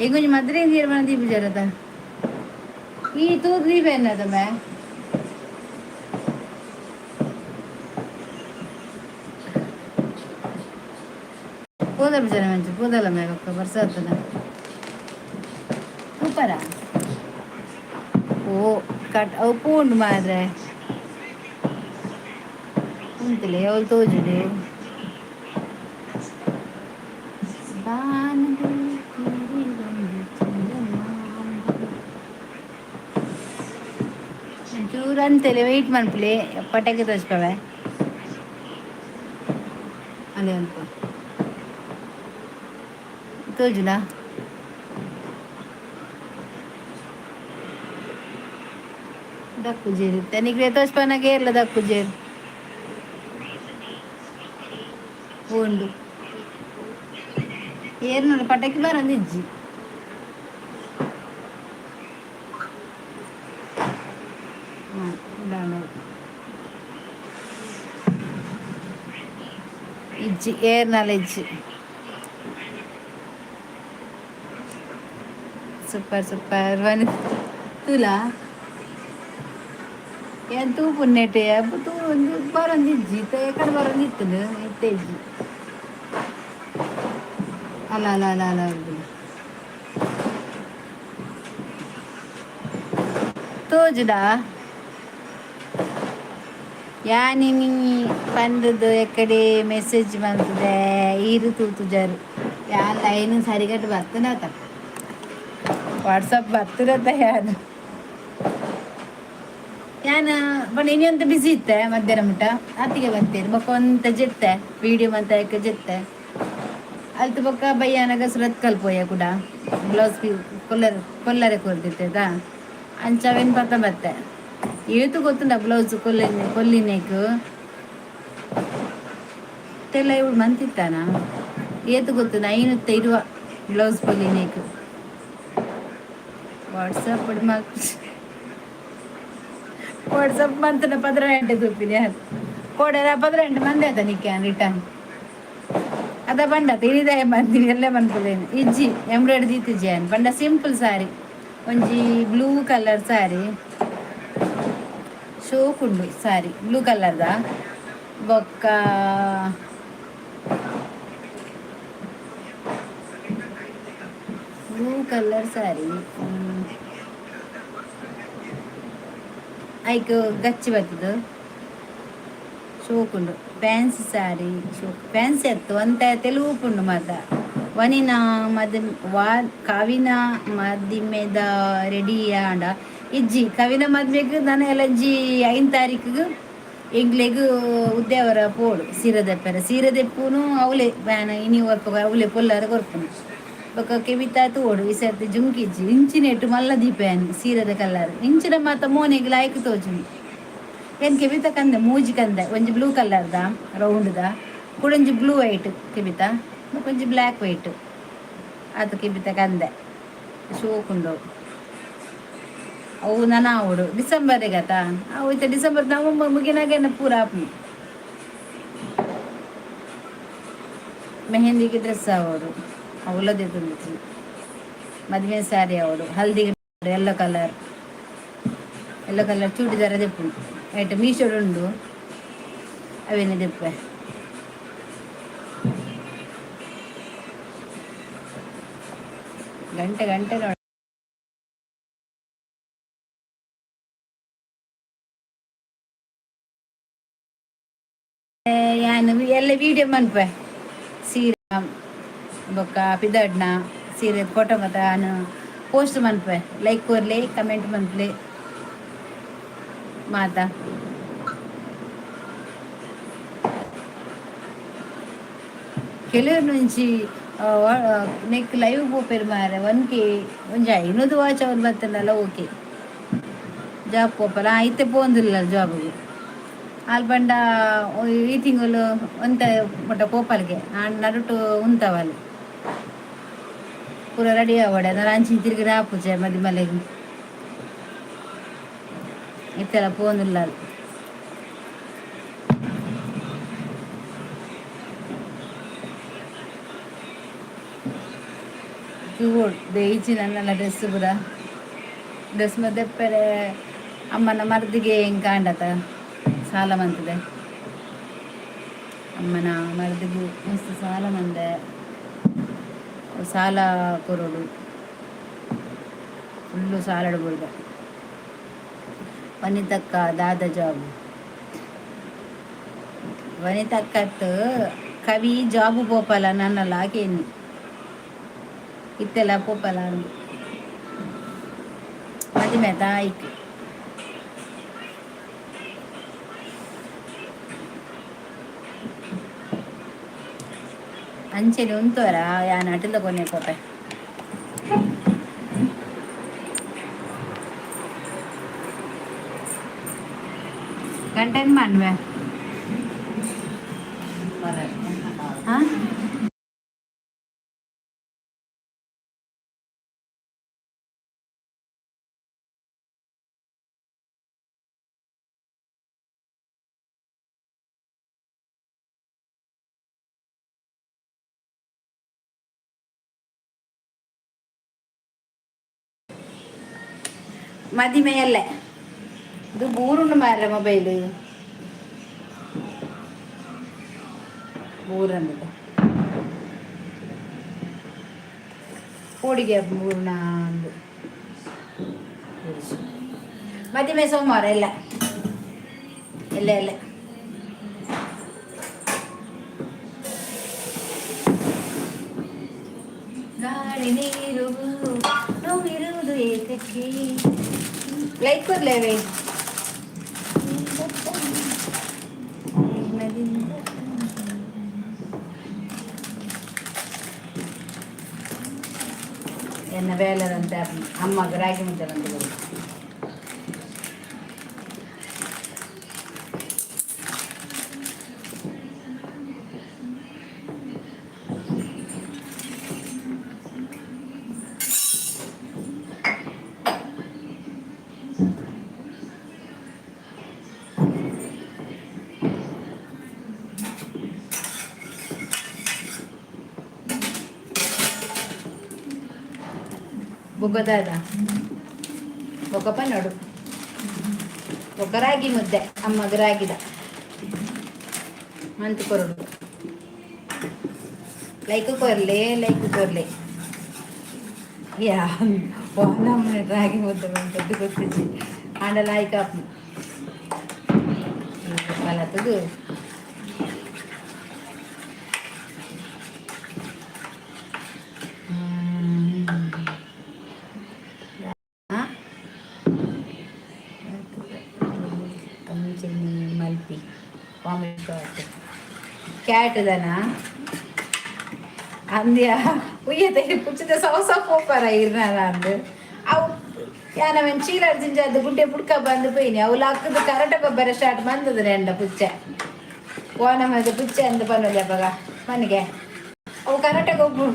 Speaker 1: ಎಂಕೊಂಜಿ ಮದ್ರೆ ತೀರ್ಮಾನ ದೀಪುಜಾರತ ಈ ತೂದು ದೀಪ ಎನ್ನದ ಮೇ. ಪೂದಲ ಬಿಜಾರ ಮಂಚು ಪೂದಲ ಮೇ ಬೊಕ್ಕ ಬರ್ಸಾತನ ಸೂಪರಾ. ಓ ಕಟ್ ಅವು ಪೂ ಉಂಡು ಮಾರ್ರೆ ಉಂತುಲೆ ಅವ್ಲು ತೋಜುಂಡು. ಬಾನದ ಚೂರು ಅಂತಲೇ ವೆಯ್ಟ್ ಮನ್ಪುಲೆ ಪಟಾಕಿ ತೋಜ್ಪವೆ ಅಲ್ಲೇ ಅಲ್ಪ ತೋಜುನಾ. ದಕ್ಕುಜೇರು ತನಿಗೆ ತೋಜ್ಪನಾಗ ಏರ್ಲ ದಕ್ಕುಜೇರು ಉಂಡು ಏರ್ನ ಪಟಾಕಿ ಬರಂದಿಜ್ಜಿ. ಇಜ್ಜಿ ಏರ್ನಲ ಇಜ್ಜಿ. ಸೂಪರ್ ಸೂಪರ್ ವನಿ ತುಲಾ ಏನ್ ತೂಪು ನೆಟೆ ತೂ ಒಂದು ಬರೊಂದಿಜ್ಜಿ ಎಕಡೆ ಬರೊಂದಿತ್ತುಂಡು ಇತ್ತೆ ಇಜ್ಜಿ. ಅಲ್ಲ ಅಲ್ಲ ಅಲ್ಲ ಅಲ್ಲ ಅಲ್ಲ ತೋಜುಡಾ ಯಾನಿನಿ ಪಂಡದು ಎಕಡೆ ಮೆಸೇಜ್ ಬಂತದೆ ಈರು ತೂತುಜಾರು ಯಾನ್ ಲೈನ್ ಸರಿಗಟ್ಟು ಬರ್ತನತ ವಾಟ್ಸಪ್ ಬರ್ತದತ್ತ ಯಾನ್ ಯಾನ್ ಪಂಡ ಇನಿ ಬಿಸಿ ಇತ್ತೆ ಮಧ್ಯಾಹ್ನ ಮುಟ್ಟ ಅತ್ತಿಗೆ ಬರ್ತೇನೆ ಬೊಕ್ಕ ಒಂತ ಜೆತ್ತೆ ವೀಡಿಯೋ ಮಂತ ಜೆತ್ತೆ ಅಲ್ತು ಬೊಕ್ಕ ಬಯ್ಯಾನಗ ಸುರತ್ಕಲ್ ಪೋಯ ಕೂಡ ಬ್ಲೌಸ್ ಪೀ ಕೊಲ್ಲರ್ ಕೊಲ್ಲರೆ ಕೊರ್ದಿತ್ತದ ಅಂಚವೇನು ಪತ್ತ ಬತ್ತೆ ಏತು ಗೊತ್ತುಂಡ ಬ್ಲೌಸ್ ಕೊಲ್ಲಿ ಕೊಲ್ಲಿನೇಕ್ ತೆಲ್ಲ ಇವಳು ಮಂತಿತ್ತಾನ ಏತು ಗೊತ್ತುಂಡ ಐನುತ್ತ ಇರುವ ಬ್ಲೌಸ್ ಕೊಲ್ಲಿನೇಕ್ ವಾಟ್ಸಪ್ ವಾಟ್ಸಪ್ ಮಂತನ ಪದ್ರ ಗಂಟೆ ತೂಪಿನಿ ಕೋಡೆರ ಪದ್ರ ಗಂಟೆ ಮಂದೆ ಆತ ನಿಕ್ಕೆ ರಿಟರ್ನ್ ಅದ ಬಂಡ ತಿಳಿದಾಯ ಬಂದಿನಿ ಎಲ್ಲ ಬಂದ್ಕೊಳ್ಳೇನು ಇಜ್ಜಿ ಎಂಬ್ರಾಯ್ಡ್ರಿ ದೀತಿಜ್ಜಿ ಪಂಡ ಸಿಂಪಲ್ ಸಾರಿ ಒಂಜಿ ಬ್ಲೂ ಕಲರ್ ಸಾರಿ ಶೋಕುಂಡು ಸಾರಿ ಬ್ಲೂ ಕಲರ್ದ ಬೊಕ್ಕ ಬ್ಲೂ ಕಲರ್ ಸಾರಿ ಐಕ್ ಗಚ್ಚಿ ಬರ್ತದೆ ಶೋಕುಂಡು ಫ್ಯಾನ್ಸಿ ಸಾರಿ ಶೋಕ್ ಫ್ಯಾನ್ಸಿ ಅತ್ತು ಒಂತ ತೆಲುಪುಂಡು ಮಾತ ವನಿನ ಮದ್ ವಾ ಕವಿನ ಮದಿಮೆದ ರೆಡಿ ಆಂಡ ಇಜ್ಜಿ ಕವಿನ ಮದ್ಮೆಗ್ ನನ ಎಲಂಜಿ ಐನ್ ತಾರೀಕಿಗೆ ಎಂಗ್ಲೆಗ್ ಉದ್ಯಾವರ ಪೋಡು ಸೀರೆ ದೆಪ್ಪರೆ ಸೀರೆ ದೆಪ್ಪುನು ಅವಲೆ ಬ್ಯಾನ ಇನಿ ಒರ್ಪ ಅವಲೆ ಪೊಲ್ಲಾರ ಕೊರ್ಪುನು ಬೊಕ್ಕ ಕೆಬಿತ ತೋಡು ಈ ಸರ್ತಿ ಜುಂಕಿಜ್ಜಿ ಇಂಚಿನೆಟ್ಟು ಮಲ್ಲ ದೀಪಯಾನಿ ಸೀರೆದ ಕಲ್ಲರ್ ಇಂಚಿನ ಮಾತ ಮೋನೆಗ್ ಲಾಯ್ಕ್ ತೋಜುನಿ ಏನ್ ಕೆಬಿತ ಕಂದೆ ಮೂಜಿ ಕಂದೆ ಒಂಜಿ ಬ್ಲೂ ಕಲರ್ದ ರೌಂಡ್ದ ಕುಡೊಂಜಿ ಬ್ಲೂ ವೈಟ್ ಕೆಬಿತ ಒಂಜಿ ಬ್ಲ್ಯಾಕ್ ವೈಟ್ ಅದು ಕೆಬಿತ ಕಂದೆ ಶೋಕುಂಡು ಅವು ನನ ಆವಡು ಡಿಸೆಂಬರ್ ಗತಾ ಅವು ಇತ್ತೆ ಡಿಸೆಂಬರ್ ನವಂಬರ್ ಮುಗಿನಾಗೇನ ಪೂರ ಆಪುಂಡು. ಮೆಹಂದಿಗೆ ಡ್ರೆಸ್ ಆವಡು ಅವುಲ ದೆತೊಂದಿಜ್ಜಿ ಮದುವೆ ಸ್ಯಾರಿ ಆವಡು ಹಲ್ದಿಗೆ yellow colour yellow colour churidar ದೆಪ್ಪುಂಡು ಐಟ್ ಮೀಶೋಡ್ ಉಂಡು. ಅವೇನೆ ದೆಪ್ಪೆ. ಗಂಟೆ ಗಂಟೆ ನೋಡಿ. ಯಾನ್ ಎಲ್ಲ ವೀಡಿಯೋ ಮನ್ಪೆ, ಸೀರೆ ಬೊಕ್ಕ ಪಿದಡ್ನ ಸೀರೆ ಫೋಟೋ ಮತ ನಾನು ಪೋಸ್ಟ್ ಮನ್ಪೆ. ಲೈಕ್ ಕೊರ್ಲೆ, ಕಮೆಂಟ್ ಮನ್ಪ್ಲೆ ಮಾತ. ಕೆಲವರು ಒಂಜಿ ನೆಕ್ ಲೈವ್ ಪೋಪೆರ್ ಮಾರೆ. 1K, ಒಂಜಿ 500 ವಾಚ್ ಅವರ್ ಬತ್ತಂಡಲ್ಲ. ಓಕೆ, ಜಾಬ್ ಪೋಪಲ್ಲ? ಇತ್ತೆ ಪೋಂದಿಲ್ಲ ಜಾಬ್ಗೆ. ಆಲ್ ಪಂಡ ಈ ತಿಂಗಳು ಒಂತೆ ಮುಟ್ಟ ಪೋಪಲ್ಗೆ ಆಂಡ ನಡುಟು ಉಂತವಲ್. ಪೂರ ರೆಡಿ ಆವಡೆ ಅಂಚಿನ ತಿರುಗಿ ಆಪುಜೆ ಮದಿಮಲೆಗ್. ಇತ್ತೆಲ್ಲ ಪೋಂದಿಲ್ಲ. ಕ್ಯೂಟ್ ಬೇಯಿಚಿ ನನ್ನೆಲ್ಲ ಡ್ರೆಸ್ ಪೂರ ಡ್ರೆಸ್ ಮದ್ದೆಪ್ಪರೆ. ಅಮ್ಮನ ಮರ್ದಿಗೆ ಎಂಕಾಂಡತ ಸಾಲ ಮಂತದೆ. ಅಮ್ಮನ ಮರ್ದಿಗೆ ಮಸ್ತ್ ಸಾಲ ಮಂದೆ, ಸಾಲ ಕೊರೊಡು, ಫುಲ್ಲು ಸಾಲಡ್ ಬುಡ್ದ. ವನಿತಕ್ಕ ದಾದ ಜಾಬ್? ವನಿತಕ್ಕತ್ ಕವಿ ಜಾಬ್ ಪೋಪಲ ನನ್ನಲ್ಲ ಕೇನಿ. ಇತ್ತೆಲ್ಲ ಪೋಪಲ ಅಂದು ಮದಿಮೆ ತಾಯ್ಕ್. ಅಂಚೆನೆ ಉಂತುವರ ಯಾನ್ ಅಟಿಲ್ದ ಕೊನೆ ಪೋಪೆ. ಗಂಟೆನ್ ಮನ್ವೆ. ಹಾ, ಮದಿಮೆಯಲ್ಲೇ ಇದು ಬೂರುಂಡು ಮಾರ್ರೆ. ಮೊಬೈಲ್ ಬೂರಂದು ಕೋಡಿಗೆ ಬೂರ್ಣ ಅಂದು. ಮದಿಮೆ ಸೋಮವಾರ. ಎಲ್ಲ ಎಲ್ಲ ಎಲ್ಲ. ಗಾಳಿ ನೀರು ನೋವಿರುವುದು ಏತಕ್ಕೆ? ಲೈಕ್ ಕೊರ್ಲೇವೆ. ಎನ್ನ ಬೇಲದಂತೆ ಅಮ್ಮ ರಾಗಿ ಮುದ್ದೆ ಬಂದು. ಬೊగ్గದಾದ ಬೊಕ್ಕ ಪನ್ನೋಡು ಬೊಕ್ಕ ರಾಗಿ ಮುದ್ದೆ. ಅಮ್ಮಗ್ ರಾಗಿದ ಮಂತ್ ಕೊರಡು. Like ಕೊರ್ಲೆ, like ಕೊರ್ಲೆ. ಯಾ ನಮ್ಮ ರಾಗಿ ಮುದ್ದೆ ಬಂತದ್ದು ಗೊತ್ತಿಜ್ಜಿ. ಆಂಡ ಲೈಕ್ ಆಪ್ ಕಲತದು. ಮಲ್ಪಿ ಕಾಮೆಂಟ್ ಕ್ಯಾಟ್ ದನ ಅಂದ್ಯ ಉಯ್ಯತೆ ಪುಚ್ಚದ ಸೌ ಸೌ ಪೋಪರ ಇರ್ನಾರ ಅಂದು. ಅವು ಯಾನವೆನ್ ಚೀಲ ಜಿಂಜಾದ ಗುಡ್ಡೆ ಪುಡ್ಕ ಬಂದು ಪೋಯಿನಿ. ಅವು ಲಕ್ಕದ ಕರಟ ಗೊಬ್ಬರ ಸ್ಟಾರ್ಟ್ ಬಂದದ ರೆಂಡ ಪುಚ್ಚೆ ಓನಮದ ಪುಚ್ಚೆ ಅಂದು ಪನ್ನೊಲಿ ಅಪಗ ಮನಿಗೆ. ಅವು ಕರಟ ಗೊಬ್ಬು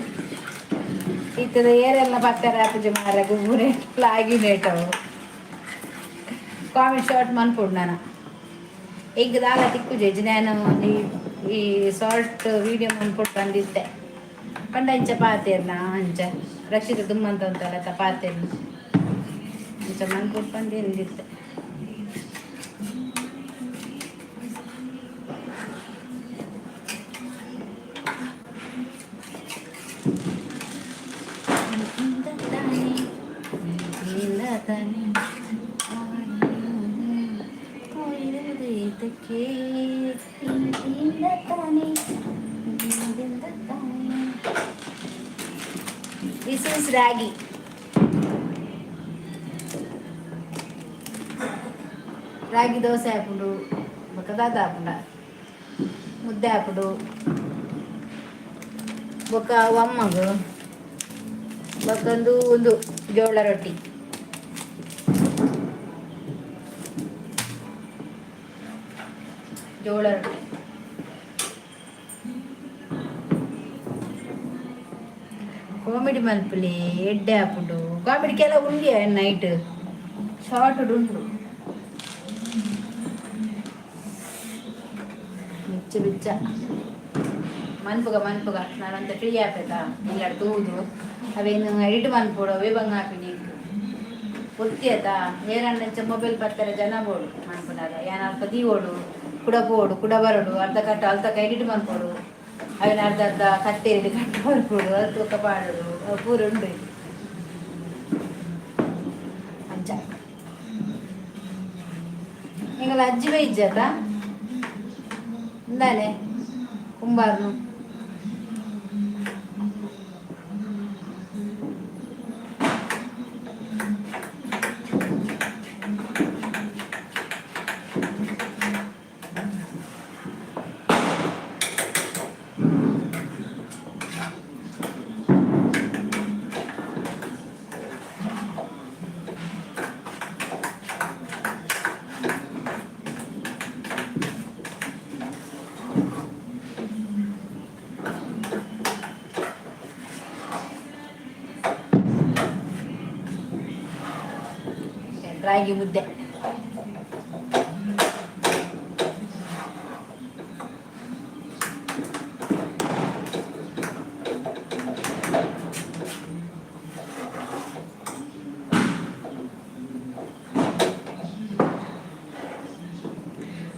Speaker 1: ಇತ್ತದ. ಏರೆಲ್ಲ ಪತ್ತರ ಪೂಜೆ ಮಾರ ಗುಬ್ಬುನೆ ಲಾಗಿನೇಟವು. Comment short ಮನ್ಪುಡು. ನಾನು ಈಗ ದಾಲ ತಿಕ್ಕುಜೆ. ನಾನು ಈ ಈ ಸಾಲ್ಟ್ ವೀಡಿಯೋ ಮನ್ಪುಡು ಬಂದಿತ್ತೆ ಪಂಡ ಇಂಚ ಪಾತೇರ್ನ ಅಂಚ ರಕ್ಷಿತ ದುಮ್ಮಂತ ಉಂಟಲ್ಲ ಪಾತೇರ್ನ ಅಂಚ ಮನ್ಪುಡು ಬಂದಿತ್ತೆ. This is ragi. Ragi dosa ಆಪುಂಡು, ಬೊಕ್ಕ ದಾದ ಆಪುಂಡ, ಮುದ್ದೆ ಆಪುಂಡು, ಬೊಕ್ಕ ಒಮ್ಮಗು, ಬೊಕ್ಕ ಒಂದು ಒಂದು ಜೋಳ ರೊಟ್ಟಿ. ಜೋಳ ರೊಟ್ಟಿ. ಕಾಮಿಡಿ ಮಲ್ಪುಲೆ, ಎಡ್ಡೆ ಆಪುಂಡು. ಕಾಮಿಡಿ ಕೆಲವು ಉಂಡಿಯ ನೈಟ್ ಶಾರ್ಟ್ ಉಂಡು. ಬಿಚ್ಚ ಬಿಚ್ಚ ಮನ್ಪುಗ ಮನ್ಪುಗ. ನಾನಂತ ಫ್ರೀ ಆಪೇತಾ ಇಲ್ಲ ತೂದು ಅವೇನು ಎಡಿಟ್ ಮನ್ಪೋಡು, ಅವೇ ಬಂಗ ಹಾಪಿನಿ ಗೊತ್ತಿಯತಾ. ಏರಂಡಂಚ ಮೊಬೈಲ್ ಪತ್ತರ ಜನ ಬೋಡು ಮನ್ಪುನಾಗ. ಯಾನ್ ಅಲ್ಪ ದೀವೋಡು, ಕುಡ ಪೋಡು, ಕುಡ ಬರೋಡು, ಅರ್ಧ ಕಟ್ಟ ಅಲ್ತಕ ಎಡಿಟ್ ಮನ್ಪೋಡು, ಅವೇನು ಅರ್ಧ ಅರ್ಧ ಕಟ್ಟೇರಿ ಕಟ್ಟ ಮನ್ಪೋಡು, ಅದು ತೂಕ ಪಾಡೋಡು, ಅವು ಪೂರ ಉಂಡು ಅಂಚ. ಎಂಗಲ ಅಜ್ಜಿ ಬೈಜ್ಜಾತ ಇಂದಾನೆ ಕುಂಬಾರ್ನು. ರಾಗಿ ಮುದ್ದೆ.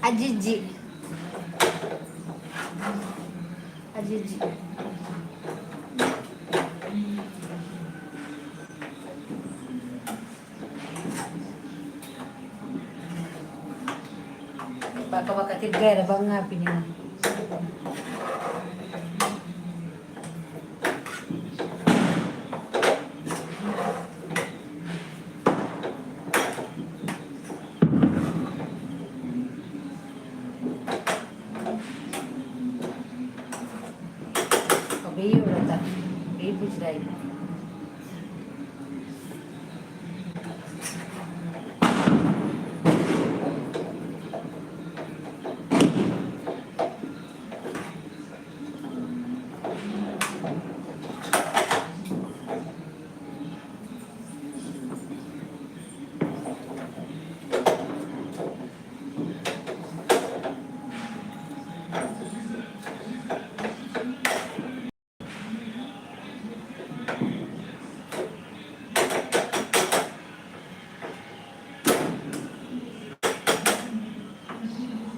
Speaker 1: ಅಜ್ಜಿಜ್ಜಿ ಅಜ್ಜಿಜ್ಜಿ. ಬಕ ಬಕ ತಿರ್ಗಾರ ಬಂಗ ಹಾಪಿನಿ. ಬೇಯುಡತ್ತ ಬೇಯಿ.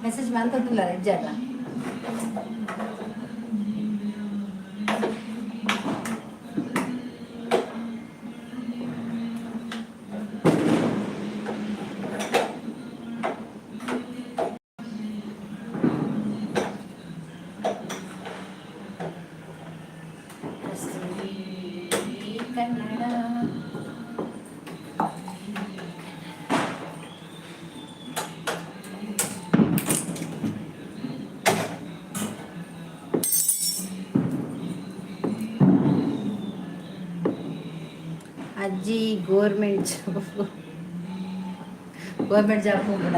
Speaker 1: ಮೆಸೇಜ್ ಮಂತಂದಿಲ್ಲ ಇಜ್ಜಾತ. ಕನ್ನಡ. ಅಜ್ಜಿ ಗೋರ್ಮೆಂಟ್ ಜಾಬ್, ಗೌರ್ಮೆಂಟ್ ಜಾಬ್ ಕೂಡ.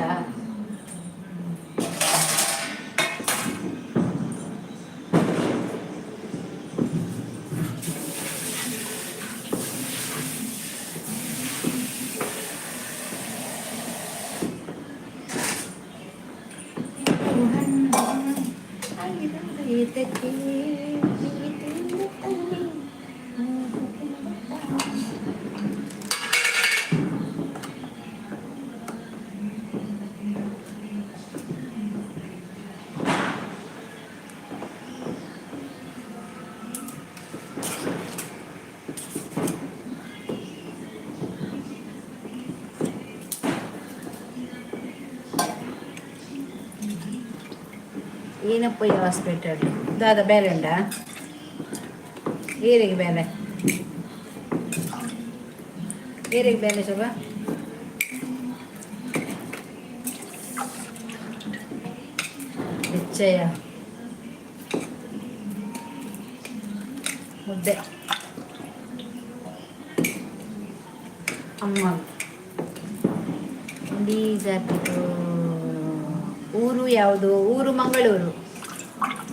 Speaker 1: ಏನಪ್ಪ ಈ ಹಾಸ್ಪಿಟಲ್ ದಾದ ಬೇಲೆ ಉಂಡಾ? ಏರಿಗೆ ಬೇಲೆ, ಏರಿಗೆ ಬೇಲೆ ಶೋಭಾ? ನಿಶ್ಚಯ ಮುದ್ದೆ ಅಮ್ಮ. ಜಾತಿದು ಊರು ಯಾವುದು? ಊರು ಮಂಗಳೂರು.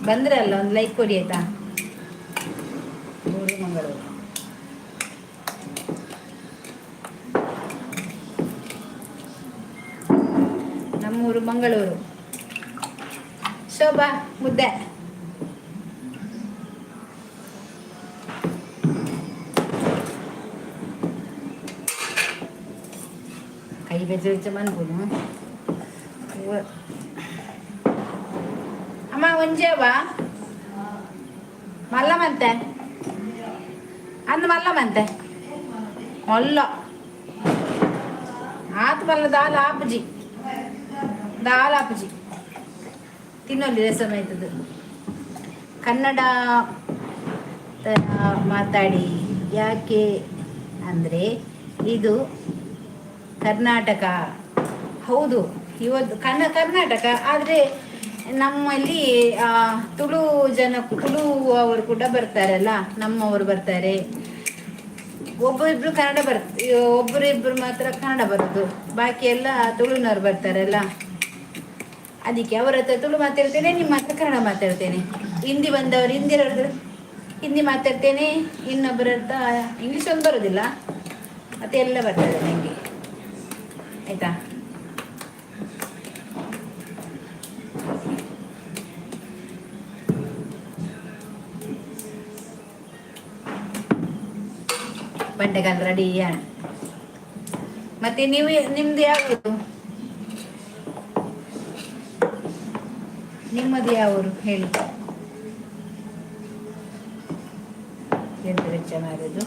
Speaker 1: ಬಂದ್ರಲ್ಲ, ಒಂದು ಲೈಕ್ ಕೊಡಿ ಆಯ್ತಾ? ಊರು ಮಂಗಳೂರು. ನಮ್ಮೂರು ಮಂಗಳೂರು. ಶೋಭಾ, ಮುದ್ದೆ. ಕೈ ಬೆಚ್ಚ ಬೆಚ್ಚ ಮನ್ಪುನು. ಅಮ್ಮ, ಒಂಜೇವಾ ಮಲ್ಲಮಂತೆ ಅಂದ್ ಮಲ್ಲಮಂತೆ ಮಲ್ಲ ಆತ್ ಮಲ್ಲ ದಾಲ್ ಆಪುಜಿ, ದಾಲ್ ಆಪುಜಿ. ತಿನ್ನೊಲಿ ರಸಮ್ ಆಯ್ತದ. ಕನ್ನಡ ತರ ಮಾತಾಡಿ, ಯಾಕೆ ಅಂದರೆ ಇದು ಕರ್ನಾಟಕ. ಹೌದು, ಇವತ್ತು ಕರ್ನಾಟಕ. ಆದರೆ ನಮ್ಮಲ್ಲಿ ತುಳು ಜನ, ತುಳು ಅವರು ಕೂಡ ಬರ್ತಾರಲ್ಲ, ನಮ್ಮವರು ಬರ್ತಾರೆ. ಒಬ್ಬರಿಬ್ರು ಕನ್ನಡ ಒಬ್ಬರು ಇಬ್ಬರು ಮಾತ್ರ ಕನ್ನಡ ಬರೋದು, ಬಾಕಿ ಎಲ್ಲ ತುಳುನವ್ರು ಬರ್ತಾರಲ್ಲ. ಅದಕ್ಕೆ ಅವರ ಹತ್ರ ತುಳು ಮಾತಾಡ್ತೇನೆ, ನಿಮ್ಮ ಹತ್ರ ಕನ್ನಡ ಮಾತಾಡ್ತೇನೆ. ಹಿಂದಿ ಬಂದವರು, ಹಿಂದಿರವ್ರ ಹಿಂದಿ ಮಾತಾಡ್ತೇನೆ, ಇನ್ನೊಬ್ಬರ ಹತ್ರ ಇಂಗ್ಲೀಷ್ ಒಂದು ಬರೋದಿಲ್ಲ, ಮತ್ತೆ ಎಲ್ಲ ಬರ್ತದೆ ನನಗೆ. ಆಯ್ತಾ? ಬಂಡೆಗಾಲ ರೆಡಿ. ಮತ್ತೆ ನೀವು, ನಿಮ್ದು ಯಾವುದು? ನಿಮ್ಮದು ಯಾವ ಹೇಳಿ. ಎಂತ ವೆಚ್ಚ ಮಾಡೋದು?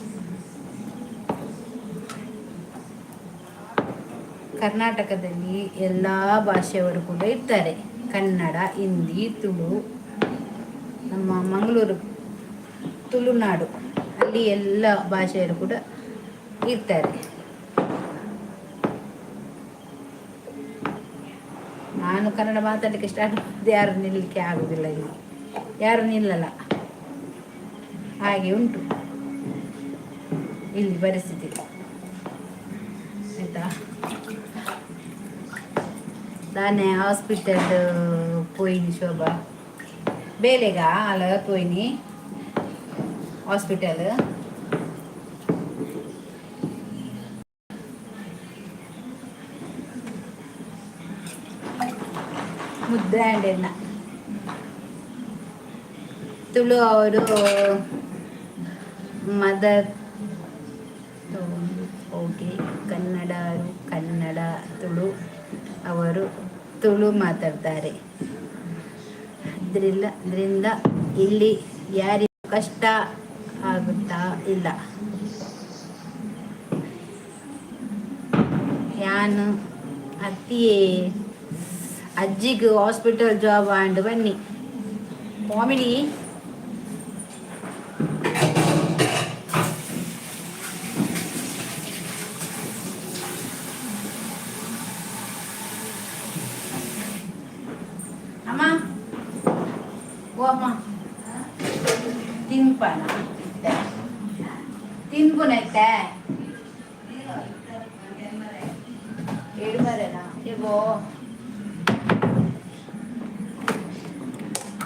Speaker 1: ಕರ್ನಾಟಕದಲ್ಲಿ ಎಲ್ಲ ಭಾಷೆಯವರು ಕೂಡ ಇರ್ತಾರೆ. ಕನ್ನಡ, ಹಿಂದಿ, ತುಳು. ನಮ್ಮ ಮಂಗಳೂರು ತುಳುನಾಡು, ಅಲ್ಲಿ ಎಲ್ಲ ಭಾಷೆಯವರು ಕೂಡ ಇರ್ತಾರೆ. ನಾನು ಕನ್ನಡ ಮಾತಾಡಲಿಕ್ಕೆ ಸ್ಟಾರ್ಟ್ ಮಾಡಿದ್ದು, ಯಾರು ನಿಲ್ಲಲಿಕ್ಕೆ ಆಗುದಿಲ್ಲ ಇಲ್ಲಿ. ಯಾರು ನಿಲ್ಲಲ್ಲ, ಹಾಗೆ ಉಂಟು ಇಲ್ಲಿ ಪರಿಸ್ಥಿತಿ. ಆಯ್ತಾ? ದಾನೆ ಹಾಸ್ಪಿಟಲ್ ಪೋಯಿನಿ ಶೋಭಾ? ಬೇಲೆಗ ಅಲ್ಲ, ಪೋಯಿನಿ ಹಾಸ್ಪಿಟಲ್. ಮುದ್ದೆ ಆ್ಯಂಡ್ ಎನ್ನ. ತುಳು ಅವರು ಮದರ್. ಓಕೆ, ಕನ್ನಡರು ಕನ್ನಡ, ತುಳು ಅವರು ತುಳು ಮಾತಾಡ್ತಾರೆ. ಅದರಿಂದ ಇಲ್ಲಿ ಯಾರಿಗೂ ಕಷ್ಟ ಆಗುತ್ತಾ ಇಲ್ಲ. ಯಾನು ಅತ್ತಿಯೇ ಅಜ್ಜಿಗೆ ಹಾಸ್ಪಿಟಲ್ ಜಾಬ್ ಆಂಡ್ ಬನ್ನಿ ಕಾಮಿಡಿ. ಅಮ್ಮ, ಓ ಅಮ್ಮ, ತಿನ್ಪನ ತಿನ್ಪುನೈತೆ ಏಳುಮರೆನಾ? ಇಗೋ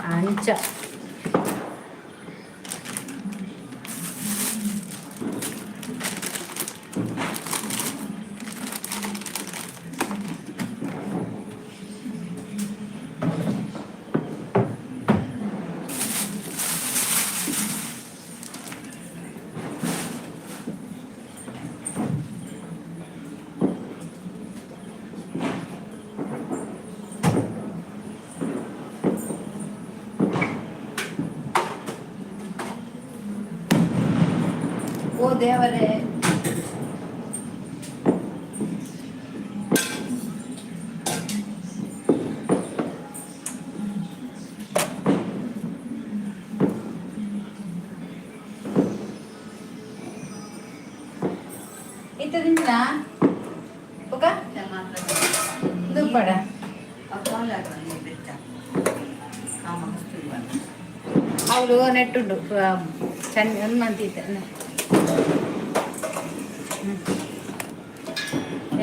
Speaker 1: ಅಂಚ. ಓ ದೇವರೇ! ಇತ್ತದಿಂಚಿನ ಬೊಕ ದುಪ್ಪಡ. ಅವಳು ನೆಟ್ಟುಂಡು ಚಂದ ಒಂದು ಮಂತ್ ಇತ್ತೆ.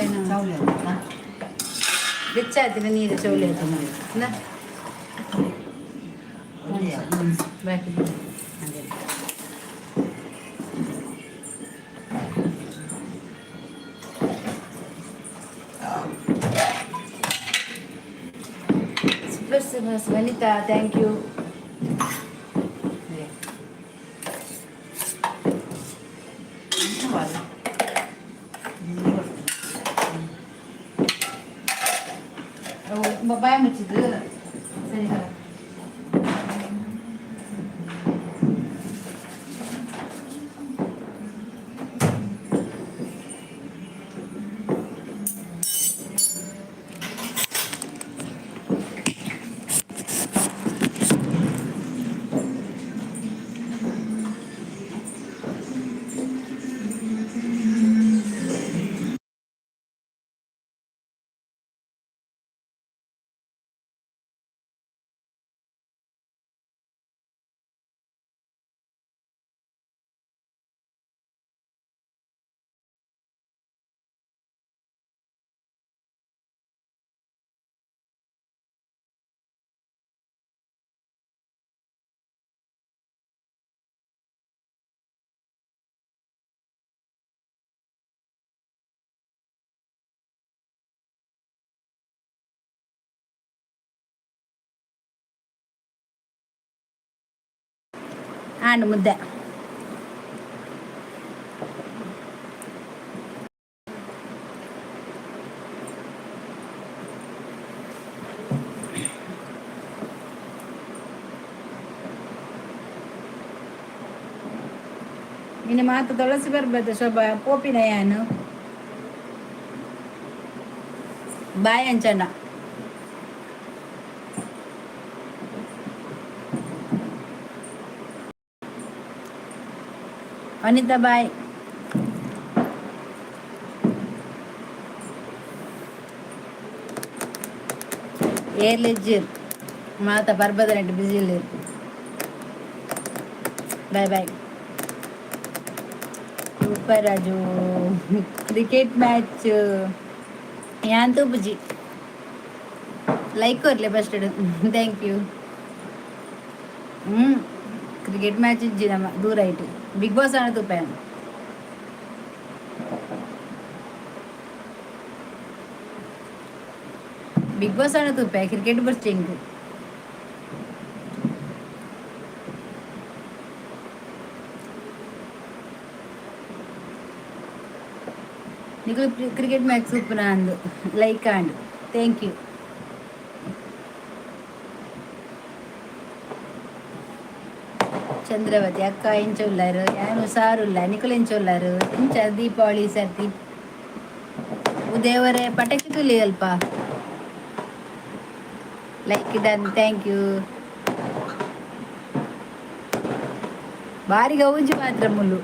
Speaker 1: ಏನು ಬೆಚ್ಚ ಆತಿನ ನೀರು ಚೌಲಿ ಆಯ್ತು. ಬಾಕಿ ಅದೇ. Super super Vanitha, thank you. Bye ಮುಚ್ಚಿದ್ದು ಸರಿ. ಆಂಡ್ ಮುದ್ದೆ. ಇನ್ನು ಮಾತು ತುಳಸಿ ಬರ್ಬೋದು ಶೋಭಾ ಪೋಪಿನ ಯಾನು ಬಾಯ್ ಅಂಚಣ್ಣ. ವನಿತಾ ಬಾಯ್. ಏರ್ಲೆಜ್ಜಿರ್ ಮಾತ ಪರ್ಬದ ನೆಟ್ಟು ಬಿಸಿ ಇಲ್ಲೇರು. Bye bye. Super Raju. Cricket match ಯಾನ್ ತೂಪುಜಿ. ಲೈಕ್ ಕೊರ್ಲೆ first. Thank you. Hmm cricket match ಇಜ್ಜಿ ನಮ್ಮ ದೂರ ಆಯ್ತು. ಬಿಗ್ ಬಾಸ್ ಆಣ ತೂಪ. ಬಿಗ್ ಬಾಸ್ ಆಣ ತೂಪೆ, ಕ್ರಿಕೆಟ್ ಬರ್ಚಿಂಗ್. ನಿಕುಲು ಕ್ರಿಕೆಟ್ ಮ್ಯಾಚ್ ತೂಪುನ ಅಂದು like and thank you. Chandravathi ಅಕ್ಕ ಎಂಚ ಉಲ್ಲಾರು? ಯಾನು ಸಾರುಲ್ಲ. ನಿಕುಲು ಎಂಚ ಉಲ್ಲಾರು? ಎಂಚ ದೀಪಾವಳಿ ಸರ್ತಿ? ಉದೇವರೇ ಪಟಾಕಿ ತುಲಿ ಅಲ್ಪ. Like done, thank you. ಬಾರಿ ಗೌಜಿ ಮಾತ್ರ ಮುಲ್ಲು.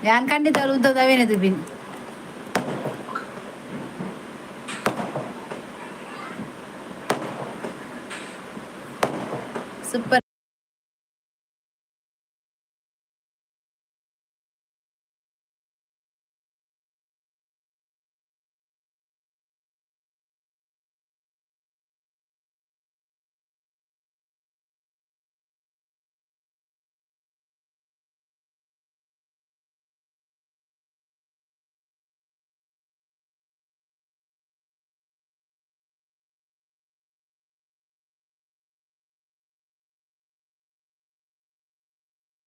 Speaker 1: ಯಾನ್ ಖಂಡಿತ ಉದ್ದವೇನೆ ತುಬಿನ್. ಸೂಪರ್.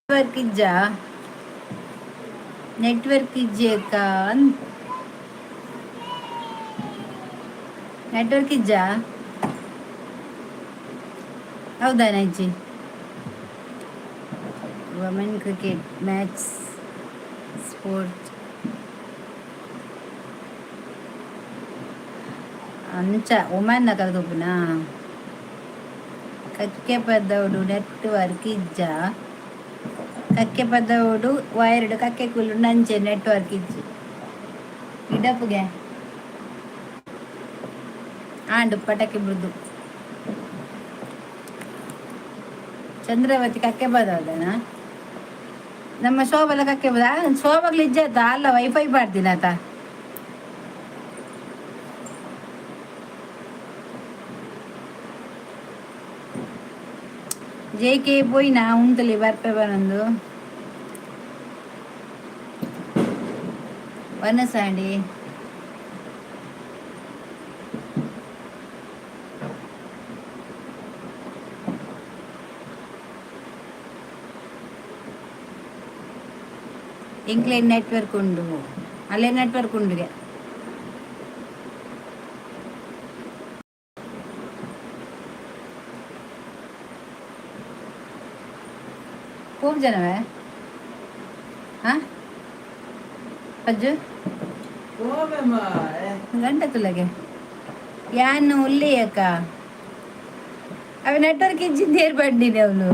Speaker 1: ನೆಟ್ವರ್ಕ್ ಇಜ್ಜಾ? ನೆಟ್ವರ್ಕ್ ಇಜ್ಜಿ ಅಕ್ಕ. ನೆಟ್ವರ್ಕ್ ಇಜ್ಜಾ? ಹೌದಾ ನಜ್ಜಿ? Women cricket match sport. ಅಂಚ woman ನಕಲ್ ತೂಪುನಾ? ಕಕ್ಕೆ ಪದವುಡು network ಇಜ್ಜ. ಕಕ್ಕೆ ಪದವುಡು wired ಕಕ್ಕೆ Kullu ನಂಚೆ network ಇಜ್ಜಿ. ಇಡಪುಗೆ ಆಂಡ್ ಪಟಾಕಿ ಬುಡ್ದು. ಚಂದ್ರವತಿ ಕಕ್ಕೆ ಪದವದನ ನಮ್ಮ ಶೋಭಲ ಕಕ್ಕೆ ಪದ ಶೋಭಗ್ಲು ಇಜ್ಜಾತ ಅಲ್ಲ ವೈಫೈ ಪಾಡ್ದಿನಾತ. ಜೆ ಕೆ ಪೋಯಿನ ಉಂತಲಿ ಬರ್ಪೆ ಬರಂದು ವನಸಾಂಡಿ. ಎಂಕ್ಲೇನ್ ನೆಟ್ವರ್ಕ್ ಉಂಡು, ಅಲ್ಲೇ ನೆಟ್ವರ್ಕ್ ಉಂಡುಗೆ. ಪೋಪ್ ಜನವೇ? ಹಾ ಅಜ್ಜು ಗಂಟೆ ತುಲಗೆ ಯಾನ್ ಉಲ್ಲಿ ಅಕ್ಕ. ಅವೆ ನೆಟ್ವರ್ಕ್ ಇಜ್ಜಿಂದ ಏರ್ ಬಂಡಿನಿ ಅವನು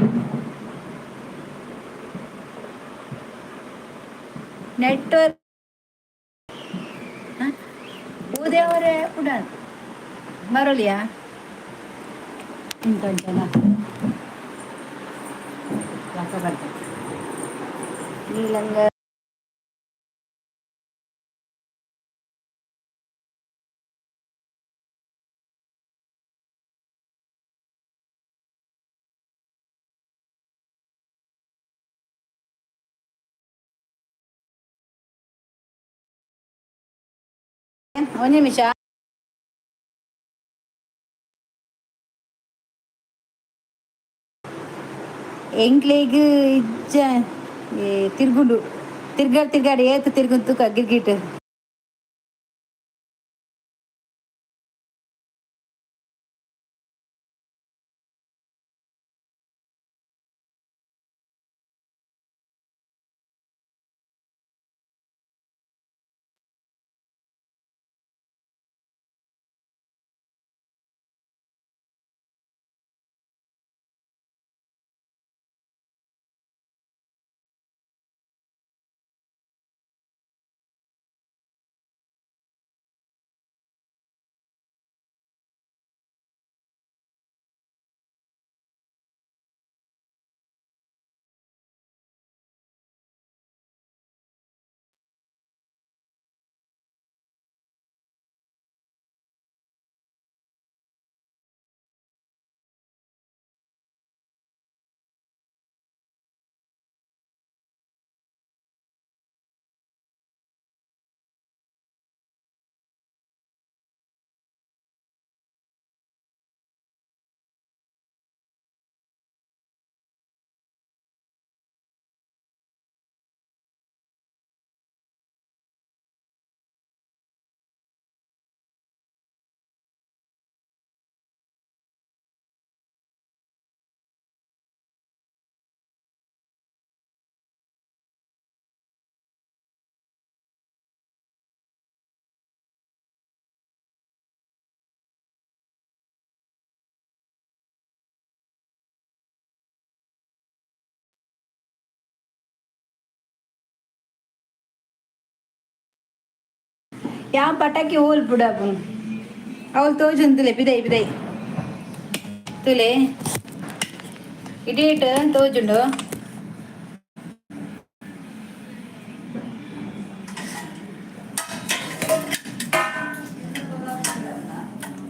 Speaker 1: ನೆಟ್ವರ್ಕ್ ಊದೇವರೇ ಪುಡ ಬರೋಲಿಯಾ ಇಂತಂಚನ ನೀಲಂಗ. ಒಂದು ನಿಮಿಷ. ಎಂಕ್ಲೆಗ್ ಇಜ್ಜ ತಿರ್ಗುಂಡು ತಿರ್ಗಾಡ್ ತಿರ್ಗಾಡಿ ಏತ್ ತಿರ್ಗುಂತು ಗಿರ್ಗಿಟ್. ಯಾವ ಪಟಾಕಿ ಹೋಲ್ ಬಿಡಪ್ಪು ಅವಳು ತೋಜುಂತುಲೆ ಪಿದೈ ಪಿದೈ ತುಲೆ ಇಡೀಟ್ ತೋಜುಂಡು.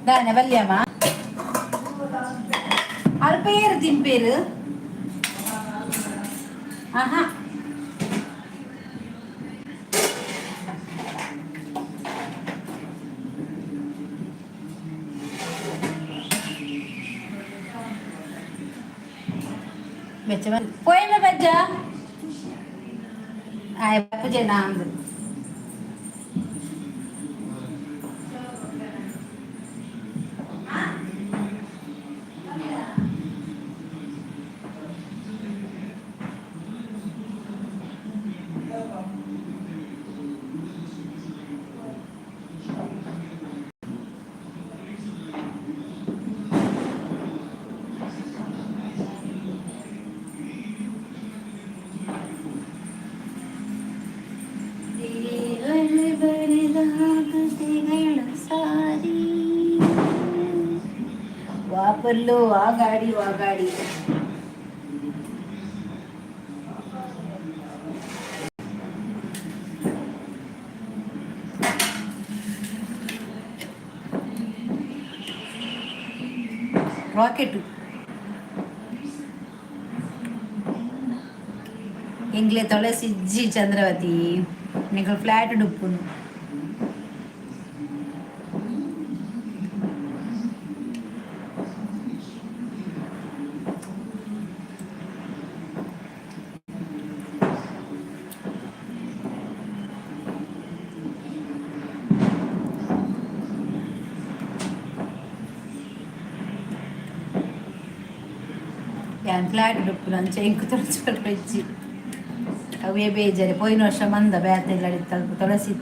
Speaker 1: ದಾನೆ ಬಲ್ಯಮ್ಮ ಅರ್ ಪೇರು ತಿನ್ಪೇರು. ಆಹಾ ಬೆಚ್ಚ ಪೋಯಿನ ಬಜ್ಜ ಆಯ್ ಪೂಜೆ ನಾಂದು. ಪೊರ್ಲು. ವಾ ಗಾಡಿ, ವಾ ಗಾಡಿ. ರಾಕೆಟ್. ಎಂಗ್ಲೆ ತೊಳಸಿಜ್ಜಿ ಚಂದ್ರವತಿ, ನಿಕಲ್ ಫ್ಲಾಟ್ ಡುಪ್ಪುನು. ಯಾನ್ ಫ್ಲಾಟ್ ಡುಪ್ಪುನು, ಅಂಚ ಎಂಕ್ ತೊಳಸಿ ಅವೇ ಬೇಜಾರೆ. ಪೋಯಿನ ವರ್ಷ ಮಂದ ಬ್ಯಾತೆ ಅಡಿತ ತುಳಸಿ.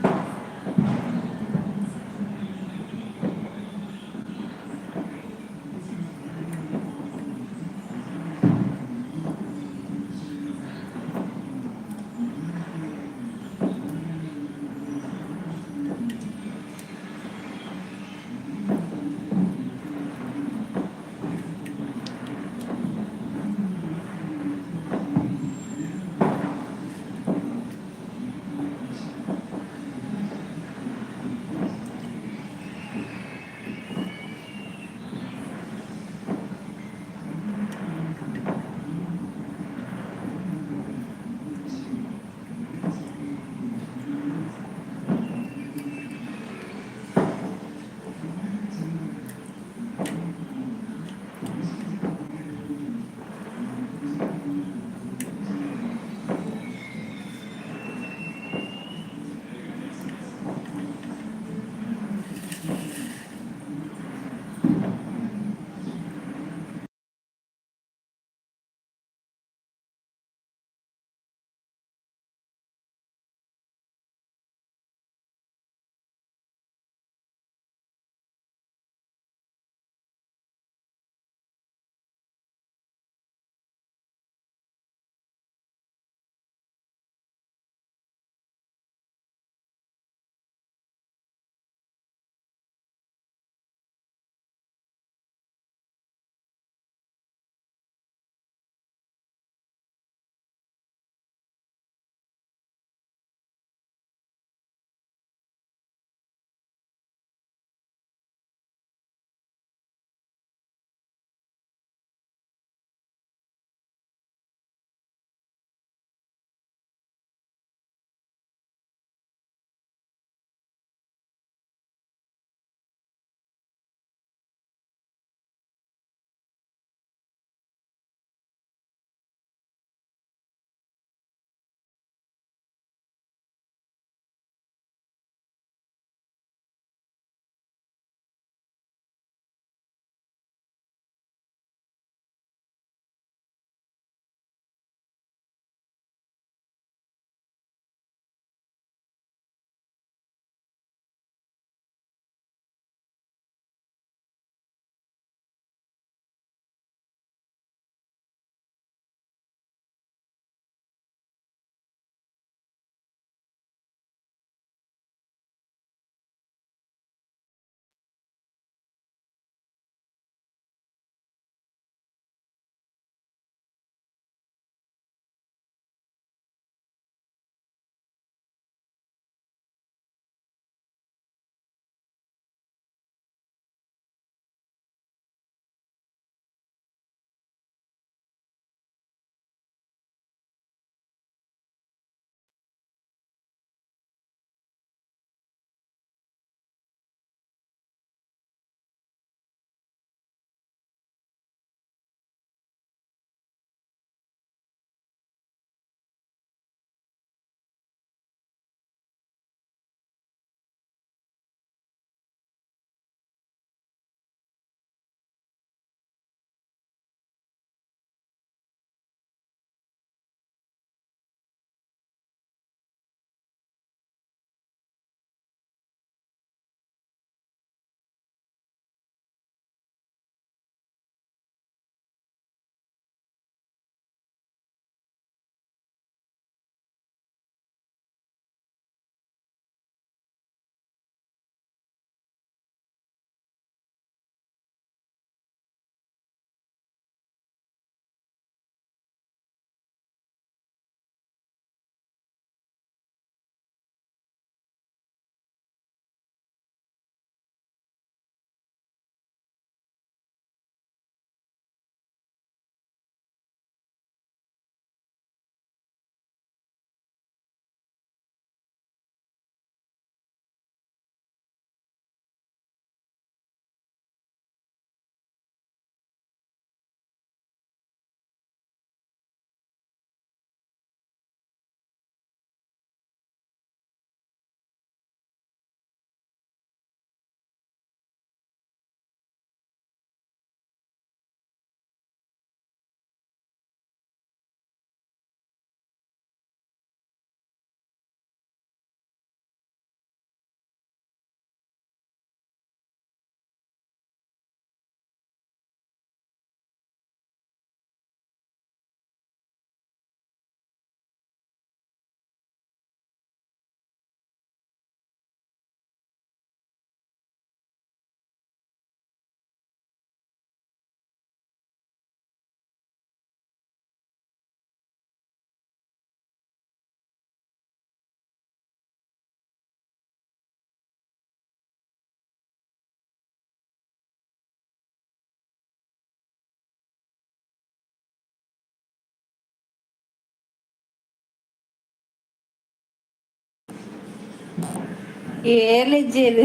Speaker 1: ಏರ್ಲಿಜ್ಜೇರು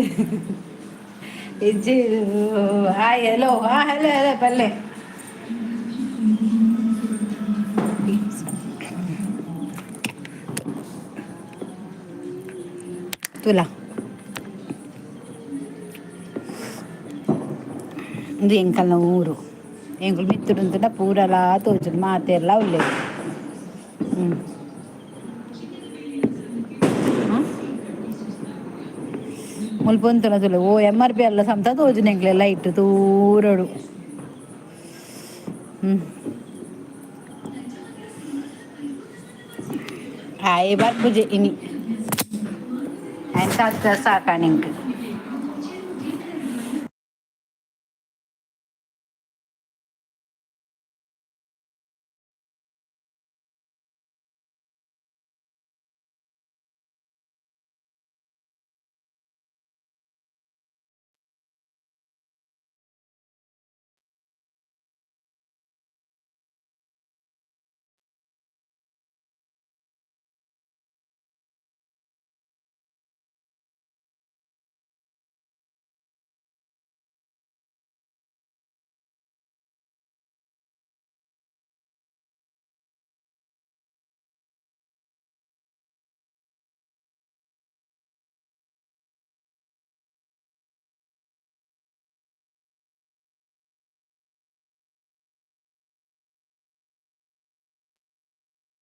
Speaker 1: ಇಜ್ಜೇರು. Hi, hello. ಹಾ, ಹಲೋ ಹಲೋ, ಪಲ್ಲೆ. ತುಲಾ, ಇದು ಎಂಕಲ್ನ ಊರು. ಎಂಕುಲು ಮಿತ್ತುಡುಂತುಂಡ ಪೂರಲಾ ತೋಜುಂಡು, ಮಾತೆರ್ಲಾ ಉಲ್ಲೆರ್. ಮುಲ್ಪ ಉಂತುನ ತೂಲೆ, ಓ ಎಮ್ ಆರ್ ಪಿ ಎಲ್ಲ ಸಮತ ತೋಜುಂಡು ಎಂಕ್ಲೆ ಲೈಟ್ ದೂರಡು. ಆಯೆ ಬರ್ಪುಜೆ ಇನಿ, ಆಯೆ ಸಾಕ ಸಾಕಾಣೆ ಎಂಕ್.